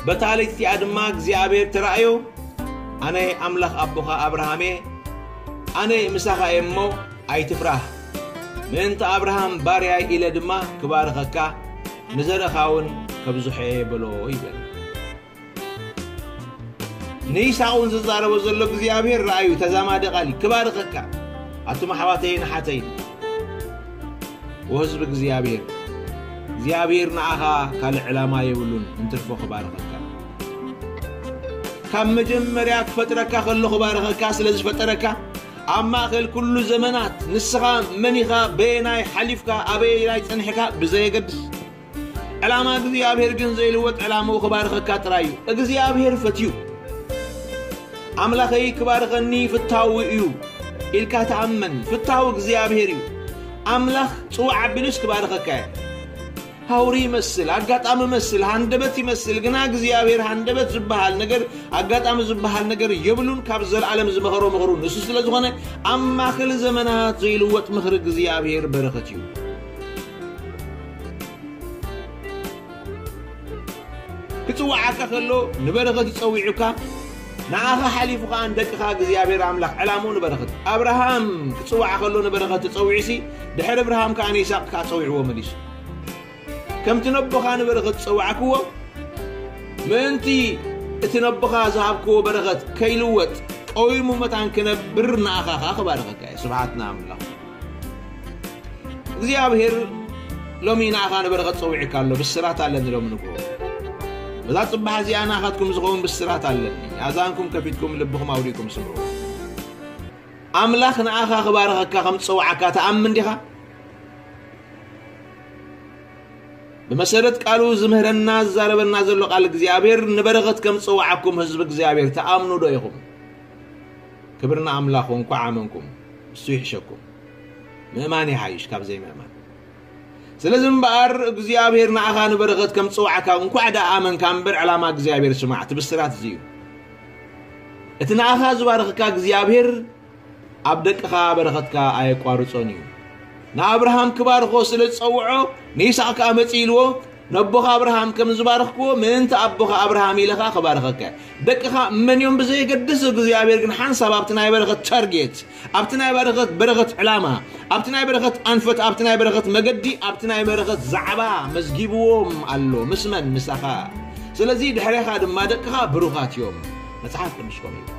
በታ ለይቲ እቲኣ ድማ እግዚኣብሔር ተራእዮ፣ ኣነ ኣምላኽ ኣቦኻ ኣብርሃም እየ፣ ኣነ ምሳኻ እየ እሞ ኣይትፍራህ። ምእንቲ ኣብርሃም ባርያይ ኢለ ድማ ክባርኸካ፣ ንዘርእኻ እውን ከብዝሖ እየ በሎ ይብል። ንይስሐቅ እውን ዝዛረቦ ዘሎ እግዚኣብሔር ረኣዩ፣ ተዛማዲ ቃል እዩ። ክባርኸካ ኣቱም ኣሕዋተይን ኣሓተይን ወህዝቢ እግዚኣብሔር። እግዚኣብሔር ንዓኻ ካልእ ዕላማ የብሉን እንትርፎ ክባርኸካ። ካብ መጀመርያ ክፈጥረካ ከሎ ክባርኸካ ስለ ዝፈጠረካ፣ ኣብ ማእከል ኩሉ ዘመናት ንስኻ መን ኢኻ፣ በየናይ ሓሊፍካ፣ ኣበየናይ ጸኒሕካ ብዘየገድስ፣ ዕላማ እግዚኣብሔር ግን ዘይልወጥ ዕላምኡ ክባርኸካ ጥራይ እዩ። እግዚኣብሔር ፈትዩ፣ ኣምላኸይ ክባርኸኒ ፍታዊ እዩ ኢልካ ተኣመን። ፍታዊ እግዚኣብሔር እዩ። ኣምላኽ ጽዋዕ ኣቢሉስ ክባርኸካ እዩ። ሃውሪ ይመስል፣ ኣጋጣሚ ይመስል፣ ሃንደበት ይመስል፣ ግና እግዚኣብሔር ሃንደበት ዝበሃል ነገር፣ ኣጋጣሚ ዝበሃል ነገር የብሉን። ካብ ዘለዓለም ዝመኸሮ ምኽሩ ንሱ ስለ ዝኾነ፣ ኣብ ማእከል ዘመናት ዘይልወጥ ምኽሪ እግዚኣብሔር በረኸት እዩ። ክጽውዓካ ከሎ ንበረኸት እዩ ጸዊዑካ፣ ንዓኻ ሓሊፉ ከኣ ንደቅኻ እግዚኣብሔር ኣምላኽ ዕላምኡ ንበረኸት። ኣብርሃም ክጽዋዕ ከሎ ንበረኸት ተጸዊዑሲ፣ ድሕሪ ኣብርሃም ከኣ ንይስሐቅ ከኣ ጸዊዕዎ መሊሱ። ከምቲ ነቦኻ ንበረኸት ዝጸዋዕክዎ፣ ምእንቲ እቲ ነቦኻ ዝሃብክዎ በረኸት ከይልወጥ ቀዊሙ መታን ክነብር ንኣኻ ከኣ ክባርኸካ እየ። ስብሓት ንኣምላኽ። እግዚኣብሔር ሎሚ ንኣኻ ንበረኸት ጸዊዕካ ኣሎ። ብስራት ኣለኒ ሎሚ ንግሆ። በዛ ጽባሕ እዚኣ ንኣኻትኩም ዝኸውን ብስራት ኣለኒ። ኣዛንኩም ከፊትኩም ልብኹም ኣውዲእኩም ስምዑ። ኣምላኽ ንኣኻ ክባርኸካ ከም ዝጸውዓካ ትኣምን ዲኻ? ብመሰረት ቃሉ ዝምህረና ዝዛረበና ዘሎ ቃል እግዚኣብሔር ንበረኸት ከም ዝጸውዓኩም ህዝቢ እግዚኣብሔር ትኣምኑ ዶ ኢኹም? ክብሪ ንኣምላኽ፣ እንኳዕ ኣመንኩም፣ እሱ ይሕሸኩም። ምእማን ይሓይሽ ካብ ዘይምእማን። ስለዚ እምበኣር እግዚኣብሔር ንኣኻ ንበረኸት ከም ዝጸውዓካ እንኳዕ ደኣ ኣመንካ እምበር ዕላማ እግዚኣብሔር ስማዕ፣ እቲ ብስራት እዚ እዩ። እቲ ንኣኻ ዝባርኸካ እግዚኣብሔር ኣብ ደቅኻ በረኸትካ ኣየቋርጾን እዩ። ንኣብርሃም ክባርኾ ስለ ዝጸውዖ፣ ንይስሐቅ ከኣ መጺእ ኢልዎ፣ ነቦኻ ኣብርሃም ከም ዝባረኽክዎ፣ ምእንቲ ኣቦኻ ኣብርሃም ኢለ ኸኣ ክባርኸካ። ደቅኻ መን እዮም ብዘየገድስ፣ እግዚኣብሔር ግን ሓንሳብ ኣብቲ ናይ በረኸት ታርጌት፣ ኣብቲ ናይ በረኸት፣ በረኸት ዕላማ፣ ኣብቲ ናይ በረኸት ኣንፈት፣ ኣብቲ ናይ በረኸት መገዲ፣ ኣብቲ ናይ በረኸት ዛዕባ መዝጊብዎም ኣሎ። ምስ መን? ምሳኻ። ስለዚ ድሕሬኻ ድማ ደቅኻ ብሩኻት እዮም። መጽሓፍ ቅዱስ ከምኡ ይብል።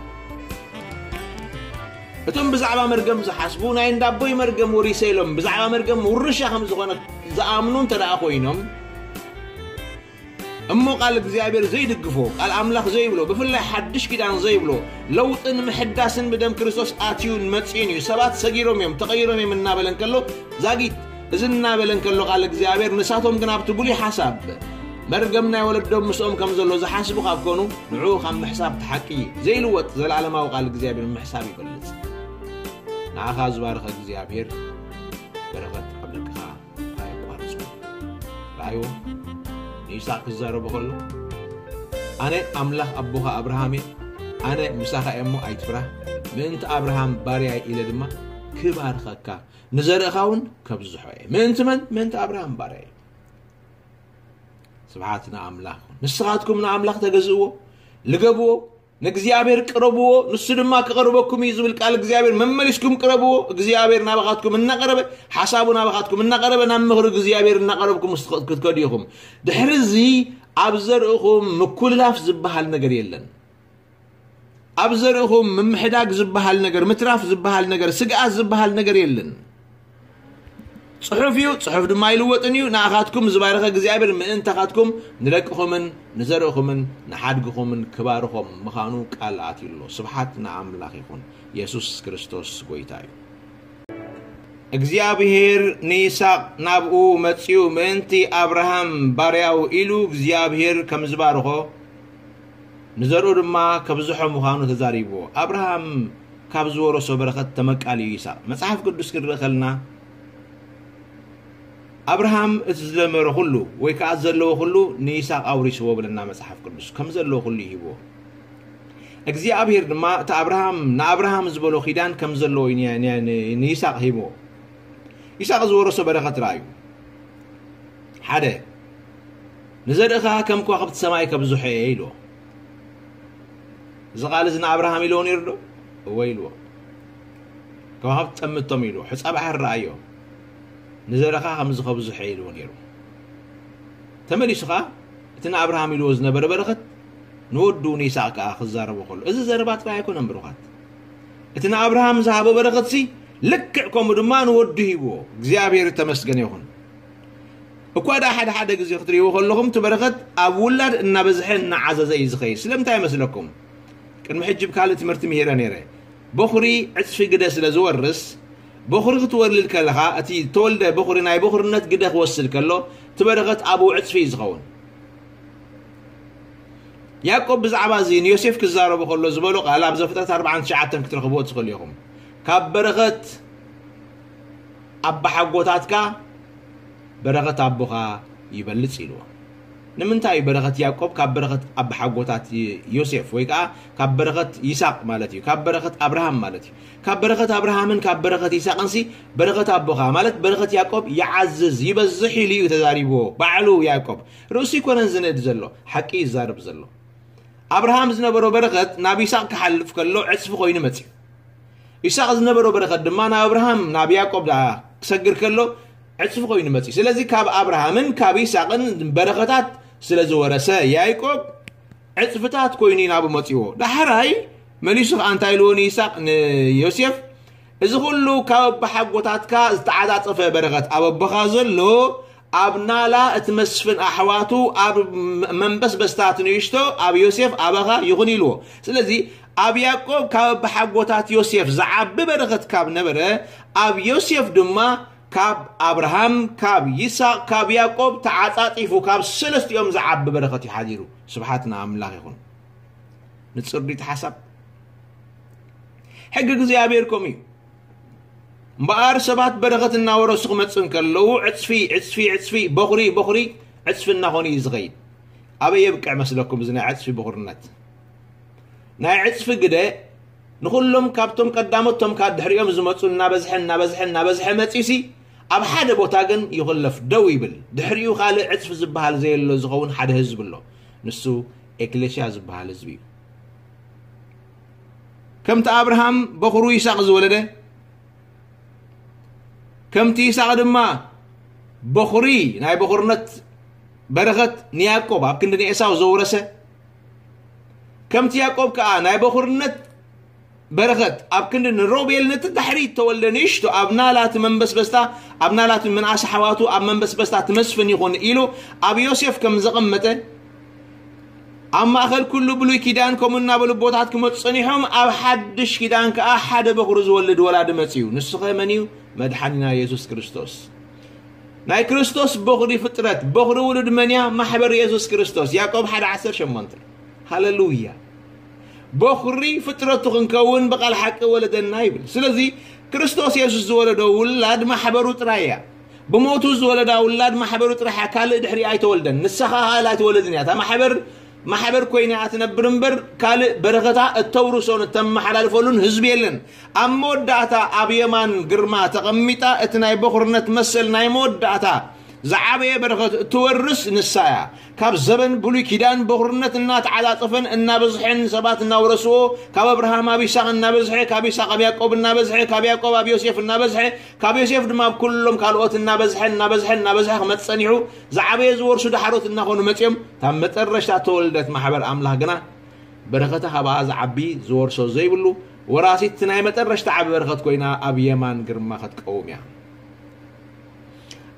እቶም ብዛዕባ መርገም ዝሓስቡ፣ ናይ እንዳቦይ መርገም ወሪሰ ኢሎም ብዛዕባ መርገም ውርሻ ከም ዝኾነ ዝኣምኑ እንተ ደኣ ኮይኖም፣ እሞ ቃል እግዚኣብሔር ዘይድግፎ፣ ቃል ኣምላኽ ዘይብሎ፣ ብፍላይ ሓድሽ ኪዳን ዘይብሎ፣ ለውጥን ምሕዳስን ብደም ክርስቶስ ኣትዩን መጺኡን እዩ። ሰባት ሰጊሮም እዮም፣ ተቐይሮም እዮም እናበለ እንከሎ፣ ዛጊት እዚ እናበለ እንከሎ ቃል እግዚኣብሔር፣ ንሳቶም ግን ኣብቲ ብሉይ ሓሳብ መርገም ናይ ወለዶም ምስኦም ከም ዘሎ ዝሓስቡ ካብ ኮኑ፣ ንዕኡ ካብ ምሕሳብ እቲ ሓቂ ዘይልወጥ ዘለዓለማዊ ቃል እግዚኣብሔር ምሕሳብ ይበልጽ። ንዓኻ ዝባርኸ እግዚኣብሔር በረኸት ኣብ ደቅኻ ኣየቋርጾ። ረኣይዎ፣ ንይስሐቅ ክዛረቦ ከሎ፣ ኣነ ኣምላኽ ኣቦኻ ኣብርሃም እየ፣ ኣነ ምሳኻ እየ እሞ ኣይትፍራህ፣ ምእንቲ ኣብርሃም ባርያይ ኢለ ድማ ክባርኸካ፣ ንዘርእኻ እውን ከብዝሖ እየ። ምእንቲ መን? ምእንቲ ኣብርሃም ባርያይ። ስብሓት ንኣምላኽ። ንስኻትኩም ንኣምላኽ ተገዝእዎ፣ ልገብዎ፣ ንእግዚኣብሔር ቅረብዎ፣ ንሱ ድማ ክቐርበኩም እዩ ዝብል ቃል እግዚኣብሔር። መመሊስኩም ቅረብዎ፣ እግዚኣብሔር ናባኻትኩም እናቐረበ፣ ሓሳቡ ናባኻትኩም እናቐረበ፣ ናብ ምኽሪ እግዚኣብሔር እናቐረብኩም ክትኸ-፣ ክትከዱ ኢኹም። ድሕሪ እዚ ኣብ ዘርእኹም ምኩልላፍ ዝበሃል ነገር የለን። ኣብ ዘርእኹም ምምሕዳግ ዝበሃል ነገር፣ ምትራፍ ዝበሃል ነገር፣ ስግኣት ዝበሃል ነገር የለን። ጽሑፍ እዩ፣ ጽሑፍ ድማ ኣይልወጥን እዩ። ንኣኻትኩም ዝባረኸ እግዚኣብሔር ምእንታኻትኩም፣ ንደቅኹምን ንዘርእኹምን ንሓድግኹምን ክባርኾም ምዃኑ ቃል ኣትዩ ኣሎ። ስብሓት ንኣምላኽ ይኹን። የሱስ ክርስቶስ ጐይታ እዩ። እግዚኣብሔር ንይስሐቅ ናብኡ መጺኡ ምእንቲ ኣብርሃም ባርያው ኢሉ እግዚኣብሔር ከም ዝባርኾ ንዘርኡ ድማ ከብዝሖ ምዃኑ ተዛሪብዎ። ኣብርሃም ካብ ዝወረሶ በረኸት ተመቃልዩ ይስሐቅ። መጽሓፍ ቅዱስ ክንርኢ ከለና፣ ኣብርሃም እቲ ዝለመሮ ኩሉ ወይ ከዓ ዘለዎ ኩሉ ንይስሐቅ ኣውሪስዎ ብለና መፅሓፍ ቅዱስ። ከም ዘለዎ ኩሉ ይሂብዎ። እግዚኣብሔር ድማ እቲ ኣብርሃም ንኣብርሃም ዝበሎ ኪዳን ከም ዘለዎ እዩ ን- ን- ን- ንይስሐቅ ሂብዎ። ይስሐቅ ዝወረሶ በረኸት ረኣዩ። ሓደ፣ ንዘርእኻ ከም ከዋኽብቲ ሰማይ ከብዝሖ እየ ኢልዎ። እዚ ቃል እዚ ንኣብርሃም ኢልዎ ነይሩ ዶ? እወ ኢልዎ። ከዋኽብቲ ጠምቶም ኢልዎ። ሑፃ ባሕሪ ረኣዮ። ንዘርእኻ ከም ዝኸብዝሖ ኢልዎ ነይሩ። ተመሊሱ ኸዓ እቲ ንኣብርሃም ኢልዎ ዝነበረ በረኸት ንወዱ ንይስሐቅ ከዓ ክዛረቦ ከሎ፣ እዚ ዘረባ ጥራይ ኣይኮነን ብሩኻት። እቲ ንኣብርሃም ዝሃቦ በረኸትሲ ልክዕ ከምኡ ድማ ንወዱ ሂብዎ። እግዚኣብሔር ተመስገን ይኹን። እኳ ደኣ ሓደ ሓደ ግዜ ክትርእይዎ ከለኹም እቲ በረኸት ኣብ ውላድ እናበዝሐ እናዓዘዘ እዩ ዝኸይድ። ስለምንታይ ይመስለኩም? ቅድሚ ሕጂ ብካልእ ትምህርቲ ምሂረ ነይረ። በኹሪ ዕፅፊ ግደ ስለ ዝወርስ፣ በኹሪ ክትወልድ ከለኻ እቲ ተወልደ በኹሪ ናይ በኹርነት ግደ ክወስድ ከሎ እቲ በረኸት ኣብኡ ዕፅፊ እዩ ዝኸውን። ያዕቆብ ብዛዕባ እዚ ንዮሴፍ ክዛረቦ ከሎ ዝበሎ ቃል ኣብ ዘፍጥረት ኣርባዓን ትሽዓተን ክትረኽብዎ ትኽእሉ ኢኹም። ካብ በረኸት ኣባሓጎታትካ በረኸት ኣቦኻ ይበልጽ ኢልዎ። ንምንታይ እዩ በረኸት ያዕቆብ ካብ በረኸት ኣባሓጎታት ዮሴፍ ወይ ከዓ ካብ በረኸት ይስሐቅ ማለት እዩ፣ ካብ በረኸት ኣብርሃም ማለት እዩ፣ ካብ በረኸት ኣብርሃምን ካብ በረኸት ይስሐቅንሲ በረኸት ኣቦኻ ማለት በረኸት ያዕቆብ ይዓዝዝ ይበዝሕ ኢሉ እዩ ተዛሪብዎ። ባዕሉ ያዕቆብ ርእሱ ይኮነን ዝንእድ ዘሎ፣ ሓቂ ይዛረብ ዘሎ። ኣብርሃም ዝነበሮ በረኸት ናብ ይስሐቅ ክሓልፍ ከሎ ዕፅፊ ኮይኑ መፅዩ። ይስሐቅ ዝነበሮ በረኸት ድማ ናብ ኣብርሃም ናብ ያዕቆብ ደኣ ክሰግር ከሎ ዕፅፊ ኮይኑ መፅዩ። ስለዚ ካብ ኣብርሃምን ካብ ይስሐቅን በረኸታት ስለ ዝወረሰ ያዕቆብ ዕፅፍታት ኮይኑ እዩ ናብኡ መፅዎ። ዳሕራይ መሊሱ ከዓ እንታይ ኢልዎ ንይስሐቅ ንዮሴፍ፣ እዚ ኩሉ ካብ ኣቦሓጎታትካ ዝተዓፃፀፈ በረኸት ኣብ ኣቦኻ ዘሎ ኣብ ናላ እቲ መስፍን ኣሕዋቱ ኣብ መንበስበስታት ንእሽቶ ኣብ ዮሴፍ ኣባኻ ይኹን ኢልዎ። ስለዚ ኣብ ያዕቆብ ካብ ኣቦሓጎታት ዮሴፍ ዝዓቢ በረኸት ካብ ነበረ ኣብ ዮሴፍ ድማ ካብ ኣብርሃም ካብ ይስሐቅ ካብ ያዕቆብ ተዓፃፂፉ ካብ ሰለስቲኦም ዝዓቢ በረኸት እዩ ሓዲሩ። ስብሓት ንኣምላኽ ይኹን። ንፅርዲት ሓሳብ ሕጊ እግዚኣብሔር ከምኡ እዩ። እምበኣር ሰባት በረኸት እናወረሱ ክመፁ እንከለዉ ዕፅፊ ዕፅፊ ዕፅፊ በኹሪ በኹሪ ዕፅፊ እናኾኑ እዩ ዝኸይድ። ኣበይ የብቅዕ መስለኩም እዚ ናይ ዕፅፊ በኹርነት? ናይ ዕፅፊ ግደ ንኹሎም ካብቶም ቀዳሞቶም ካብ ድሕሪኦም ዝመፁ እናበዝሐ እናበዝሐ እናበዝሐ መፂሲ ኣብ ሓደ ቦታ ግን ይኹለፍ ደው ይብል። ድሕሪኡ ካልእ ዕፅፊ ዝበሃል ዘየሎ ዝኸውን ሓደ ህዝቢ ኣሎ። ንሱ ኤክሌስያ ዝበሃል ህዝቢ እዩ። ከምቲ ኣብርሃም በኹሩ ይስሐቅ ዝወለደ ከምቲ ይስሐቅ ድማ በኹሪ ናይ በኹርነት በረኸት ንያዕቆብ ኣብ ክንዲ ንኤሳው ዘውረሰ ከምቲ ያዕቆብ ከዓ ናይ በኹርነት በረኸት ኣብ ክንዲ ንሮቤል ነቲ ድሕሪት ተወልደ ንእሽቶ ኣብ ናላቲ መንበስበስታ ኣብ ናላቲ ምንኣስ ሓዋቱ ኣብ መንበስበስታ ትመስፍን ይኹን ኢሉ ኣብ ዮሴፍ ከም ዘቐመጠ ኣብ ማእኸል ኩሉ ብሉይ ኪዳን ከምኡ እናበሉ ኣቦታት ክመፁ ፀኒሖም ኣብ ሓድሽ ኪዳን ከዓ ሓደ በኹሪ ዝወልድ ወላዲ መፅዩ። ንሱ ኸ መን እዩ? መድሓኒና የሱስ ክርስቶስ። ናይ ክርስቶስ በኹሪ ፍጥረት በኹሪ ውሉድ መን እያ? ማሕበር የሱስ ክርስቶስ። ያዕቆብ ሓደ ዓሰርተ ሸሞንተ። ሃለሉያ። በኹሪ ፍጥረቱ ክንከውን ብቓል ሓቂ ወለደና ይብል። ስለዚ ክርስቶስ የሱስ ዝወለዶ ውላድ ማሕበሩ ጥራይ እያ። ብሞቱ ዝወለዳ ውላድ ማሕበሩ ጥራሕ እያ፣ ካልእ ድሕሪ ኣይተወልደን። ንሳ ኸዓ ካልእ ኣይትወልድን እያ። እታ ማሕበር ማሕበር ኮይና እያ ትነብር እምበር ካልእ በረኸታ እተውርሶን እተመሓላልፈሉን ህዝቢ የለን። ኣብ መወዳእታ ኣብ የማን ግርማ ተቐሚጣ እቲ ናይ በኹርነት መሰል ናይ መወዳእታ ዝዓበየ በረኸት እትወርስ ንሳ እያ። ካብ ዘበን ብሉይ ኪዳን በኹርነት እናተዓጻጸፈን እናበዝሐን ሰባት እናወረስዎ ካብ ኣብርሃም ኣብ ይስሐቅ እናበዝሐ ካብ ይስሐቅ ኣብ ያዕቆብ እናበዝሐ ካብ ያዕቆብ ኣብ ዮሴፍ እናበዝሐ ካብ ዮሴፍ ድማ ኣብ ኩሎም ካልኦት እናበዝሐ እናበዝሐ እናበዝሐ ክመጽእ ጸኒሑ ዝዓበየ ዝወርሱ ዳሕሮት እናኾኑ መጺኦም ካብ መጠረሽታ ተወልደት ማሕበር ኣምላኽ ግና በረኸታ ካብኣ ዝዓቢ ዝወርሶ ዘይብሉ ወራሲት ናይ መጠረሽታ ዓቢ በረኸት ኮይና ኣብ የማን ግርማ ክትቀውም እያ።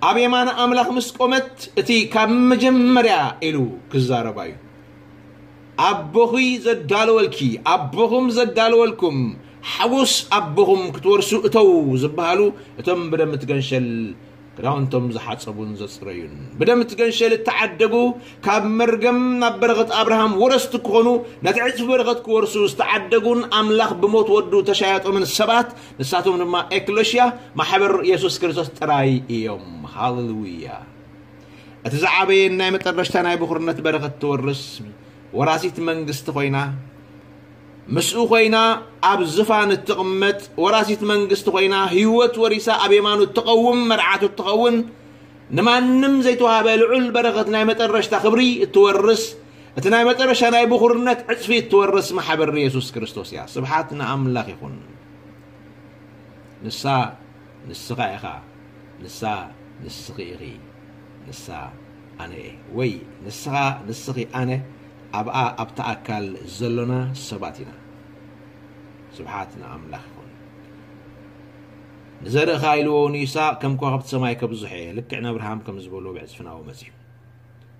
ኣብ የማን ኣምላኽ ምስ ቆመት እቲ ካብ መጀመርያ ኢሉ ክዛረባ እዩ። ኣቦኺ ዘዳለወልኪ ኣቦኹም ዘዳለወልኩም ሓጎስ ኣቦኹም ክትወርሱ እተው ዝበሃሉ እቶም ብደም ትገንሸል ክዳውንቶም ዝሓጸቡን ዘጽረዩን፣ ብደም እቲ ገንሸል እተዓደጉ፣ ካብ መርገም ናብ በረኸት ኣብርሃም ወረስቲ ክኾኑ፣ ነቲ ዕጽፊ በረኸት ክወርሱ ዝተዓደጉን ኣምላኽ ብሞት ወዱ ተሻያጦምን ሰባት፣ ንሳቶም ድማ ኤክለሽያ፣ ማሕበር የሱስ ክርስቶስ ጥራይ እዮም። ሃሌሉያ! እቲ ዝዓበየን ናይ መጠረሽታ ናይ ብኹርነት በረኸት ትወርስ፣ ወራሲት መንግስቲ ኮይና፣ ምስኡ ኮይና ኣብ ዝፋን እትቕመጥ፣ ወራሲት መንግስቲ ኮይና፣ ህይወት ወሪሳ ኣብ የማኑ እትቐውም፣ መርዓቱ እትኸውን፣ ንማንም ዘይተዋህበ ልዑል በረኸት ናይ መጠረሽታ ክብሪ እትወርስ፣ እቲ ናይ መጠረሽታ ናይ ብኹርነት ዕጽፊ እትወርስ ማሕበር የሱስ ክርስቶስ እያ። ስብሓት ንኣምላኽ ይኹን። ንሳ ንስኻ ኢኻ፣ ንሳ ንስኺ ኢኺ፣ ንሳ ኣነ እየ፣ ወይ ንስኻ ንስኺ ኣነ ኣብኣ ኣብታ ኣካል ዘሎና ሰባት ኢና። ስብሓት ንኣምላኽ ይኹን። ንዘርእኻ ኢልዎ ንይስሓቅ ከም ከዋኽብቲ ሰማይ ከብዝሖ እየ፣ ልክዕ ንኣብርሃም ከም ዝበሎ ብዕጽፍናዊ መጺኡ።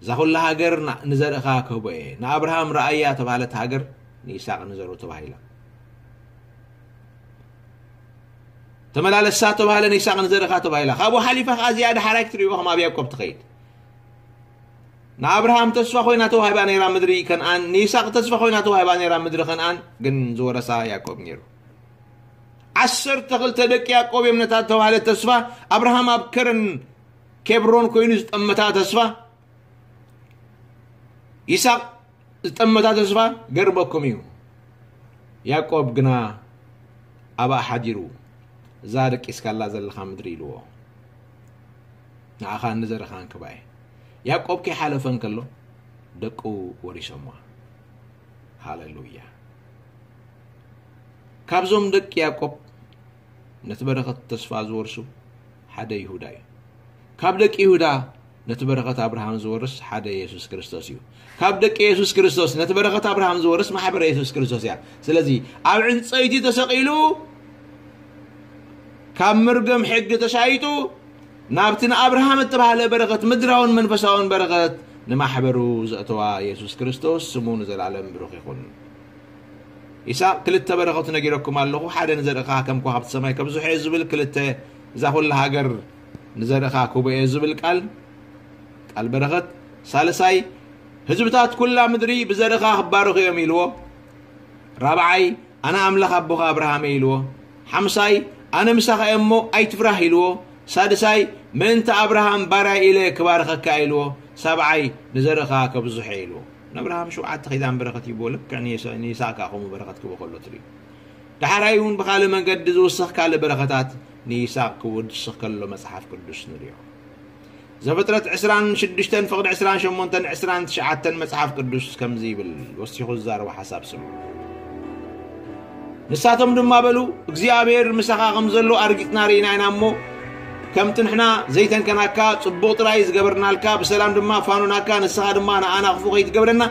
እዛ ኩላ ሃገር ና-፣ ንዘርእኻ ክህቦ እየ። ንኣብርሃም ረኣያ ተባህለት ሃገር ንይስሓቅ ንዘሩ ተባሂላ። ተመላለሳ ተባህለ ንይስሓቅ ንዘርእኻ ተባሂላ። ካብኡ ሓሊፋ ከኣ እዚኣ ደሓራይ ክትርእይዎ ከም ኣብ ያዕቆብ ትኸይድ። ንኣብርሃም ተስፋ ኮይና ተዋሂባ ነይራ ምድሪ ከነኣን፣ ንይስሓቅ ተስፋ ኮይና ተዋሂባ ነይራ ምድሪ ከነኣን፣ ግን ዝወረሳ ያዕቆብ ነይሩ። ዓሰርተ ክልተ ደቂ ያዕቆብ እዮም ነታ ተባህለት ተስፋ፣ ኣብርሃም ኣብ ከረን ኬብሮን ኮይኑ ዝጠመታ ተስፋ፣ ይስሓቅ ዝጠመታ ተስፋ ገርመኩም እዩ። ያዕቆብ ግና ኣብኣ ሓዲሩ፣ እዛ ደቂስካላ ዘለኻ ምድሪ ኢልዎ፣ ንዓኻን ንዘርኻን ክባ እየ። ያዕቆብ ከይሓለፈ እንከሎ ደቁ ወሪሶምዋ። ሃሌሉያ! ካብዞም ደቂ ያዕቆብ ነቲ በረኸት ተስፋ ዝወርሱ ሓደ ይሁዳ እዩ። ካብ ደቂ ይሁዳ ነቲ በረኸት ኣብርሃም ዝወርስ ሓደ የሱስ ክርስቶስ እዩ። ካብ ደቂ የሱስ ክርስቶስ ነቲ በረኸት ኣብርሃም ዝወርስ ማሕበረ የሱስ ክርስቶስ እያ። ስለዚ ኣብ ዕንጸይቲ ተሰቒሉ፣ ካብ መርገም ሕጊ ተሻይጡ፣ ናብቲ ንኣብርሃም እተባህለ በረኸት፣ ምድራውን መንፈሳውን በረኸት ንማሕበሩ ዘእተዋ የሱስ ክርስቶስ ስሙ ንዘለኣለም ብሩኽ ይኹን። ይስሓቅ ክልተ በረኸቱ ነጊረኩም ኣለኹ። ሓደ ንዘርእኻ ከም ከዋኽብቲ ሰማይ ከብዝሖ እየ ዝብል፣ ክልተ እዛ ኩላ ሃገር ንዘርእኻ ክህቦ እየ ዝብል ቃል፣ ቃል በረኸት። ሳልሳይ፣ ህዝብታት ኩላ ምድሪ ብዘርእኻ ክባረኹ እዮም ኢልዎ። ራብዓይ፣ ኣነ ኣምላኽ ኣቦኻ ኣብርሃም እየ ኢልዎ። ሓምሳይ፣ ኣነ ምሳኻ እየ እሞ ኣይትፍራህ ኢልዎ። ሳድሳይ፣ ምእንቲ ኣብርሃም ባርያይ ኢለ ክባርኸካ ኢልዎ። ሳብዓይ፣ ንዘርእኻ ከብዝሖ ኢልዎ። ንኣብርሃም ሸውዓተ ኪዳን በረኸት ይቦ፣ ልክዕ ንይስ-፣ ንይስሓቅ ከኣ ከምኡ በረኸት ክቦ ከሎ ትርእዩ። ዳሕራይ እውን ብኻልእ መንገዲ ዝውስኽ ካልእ በረኸታት ንይስሓቅ ክውስኽ ከሎ መጽሓፍ ቅዱስ ንርእዮ። ዘፍጥረት ዕስራን ሽዱሽተን ፍቕዲ ዕስራን ሸሞንተን ዕስራን ትሽዓተን መጽሓፍ ቅዱስ ከምዚ ይብል፣ ወሲኹ ዝዛረቦ ሓሳብ ስምዑ። ንሳቶም ድማ በሉ፣ እግዚኣብሔር ምሳኻ ከም ዘሎ ኣርጊጽና ርኢና ኢና እሞ፣ ከምቲ ንሕና ዘይተንከናካ፣ ጽቡቕ ጥራይ ዝገበርናልካ፣ ብሰላም ድማ ፋኑናካ፣ ንስኻ ድማ ንኣና ክፉእ ከይትገብረና፣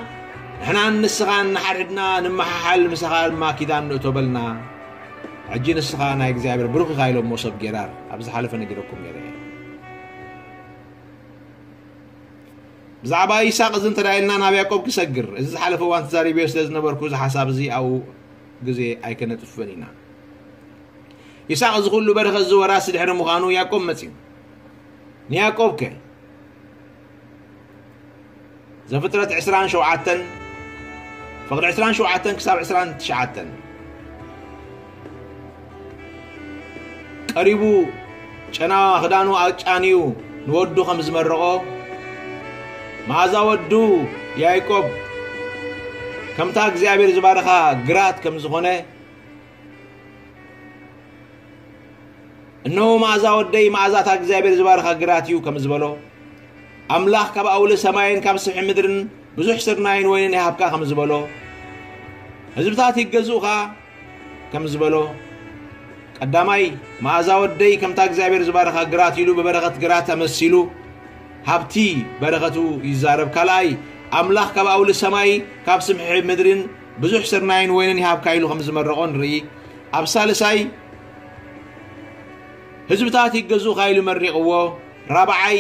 ንሕናን ንስኻን ንሓድሕድና ንመሓሓል፣ ምሳኻ ድማ ኪዳን ንእቶ በልና። ሕጂ ንስኻ ናይ እግዚኣብሔር ብሩኽ ኢኻ ኢሎሞ ሰብ ጌራር፣ ኣብ ዝሓለፈ ነጊረኩም ነይረ እየ። ብዛዕባ ይስሓቅ እዚ እንተ ደኣ ኢልና ናብ ያዕቆብ ክሰግር፣ እዚ ዝሓለፈ እዋን ተዛሪበዮ ስለ ዝነበርኩ፣ እዚ ሓሳብ እዚ ኣብኡ ግዜ ኣይከነጥፍእን ኢና። ይስሓቅ እዚ ኩሉ በረኸት እዚ ወራሲ ድሕሪ ምዃኑ ያዕቆብ መጺኡ። ንያዕቆብ ከ? ዘፍጥረት ዕስራን ሸውዓተን፣ ፍቕዲ ዕስራን ሸውዓተን ክሳብ ዕስራን ትሽዓተን። ቀሪቡ ጨና ክዳኑ ኣጫንዩ ንወዱ ከም ዝመረቖ፣ መኣዛ ወዱ ያዕቆብ ከምታ እግዚኣብሔር ዝባረኻ ግራት ከም ዝኾነ፣ እነሆ መኣዛ ወደይ መኣዛታ እግዚኣብሔር ዝባረኻ ግራት እዩ ከም ዝበሎ፣ ኣምላኽ ካብ ኣውሊ ሰማይን ካብ ስፍሒ ምድርን ብዙሕ ስርናይን ወይንን ይሃብካ ከም ዝበሎ፣ ህዝብታት ይገዝኡኻ ከም ዝበሎ፣ ቀዳማይ መኣዛ ወደይ ከምታ እግዚኣብሔር ዝባረኻ ግራት ኢሉ ብበረኸት ግራት ኣመሲሉ ሃብቲ በረኸቱ ይዛረብ። ካልኣይ ኣምላኽ ካብ ኣውሊ ሰማይ ካብ ስፍሒ ምድርን ብዙሕ ስርናይን ወይንን ይሃብካ ኢሉ ከም ዝመረቖ ንርኢ። ኣብ ሳልሳይ ህዝብታት ይገዝኡኻ ኢሉ መሪቕዎ። ራብዓይ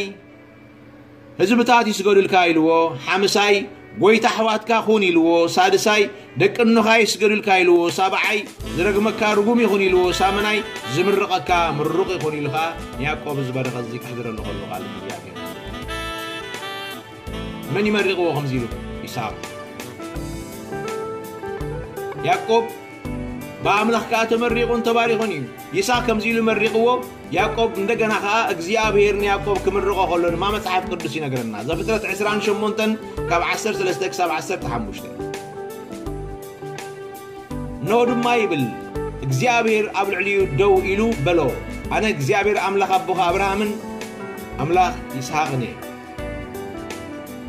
ህዝብታት ይስገዱልካ ኢልዎ። ሓምሳይ ጎይታ ኣሕዋትካ ኩን ኢልዎ፣ ሳድሳይ ደቂ እኖኻ ይስገዱልካ ኢልዎ፣ ሳብዓይ ዝረግመካ ርጉም ይኹን ኢልዎ፣ ሳመናይ ዝምርቐካ ምሩቕ ይኹን ኢሉ ኸኣ ንያዕቆብ እዚ በረኸት እዚ ክሕድረሉ ከሎ ቃል እግዚኣብሔር። መን ይመርቕዎ ከምዚ ኢሉ? ይስሐቅ። ያዕቆብ ብኣምላኽ ከኣ ተመሪቑን ተባሪኹን እዩ። ይስሐቅ ከምዚ ኢሉ መሪቕዎ። ያዕቆብ እንደገና ከኣ እግዚኣብሔር ንያዕቆብ ክምርቖ ከሎ ድማ መጽሓፍ ቅዱስ ይነግረና። ዘፍጥረት ዕስራን ሸሞንተን ካብ ዓሰርተ ሰለስተ ክሳብ ዓሰርተ ሓሙሽተ። ኖ ድማ ይብል፣ እግዚኣብሔር ኣብ ልዕሊኡ ደው ኢሉ በሎ፣ ኣነ እግዚኣብሔር ኣምላኽ ኣቦኻ ኣብርሃምን ኣምላኽ ይስሐቅን እየ።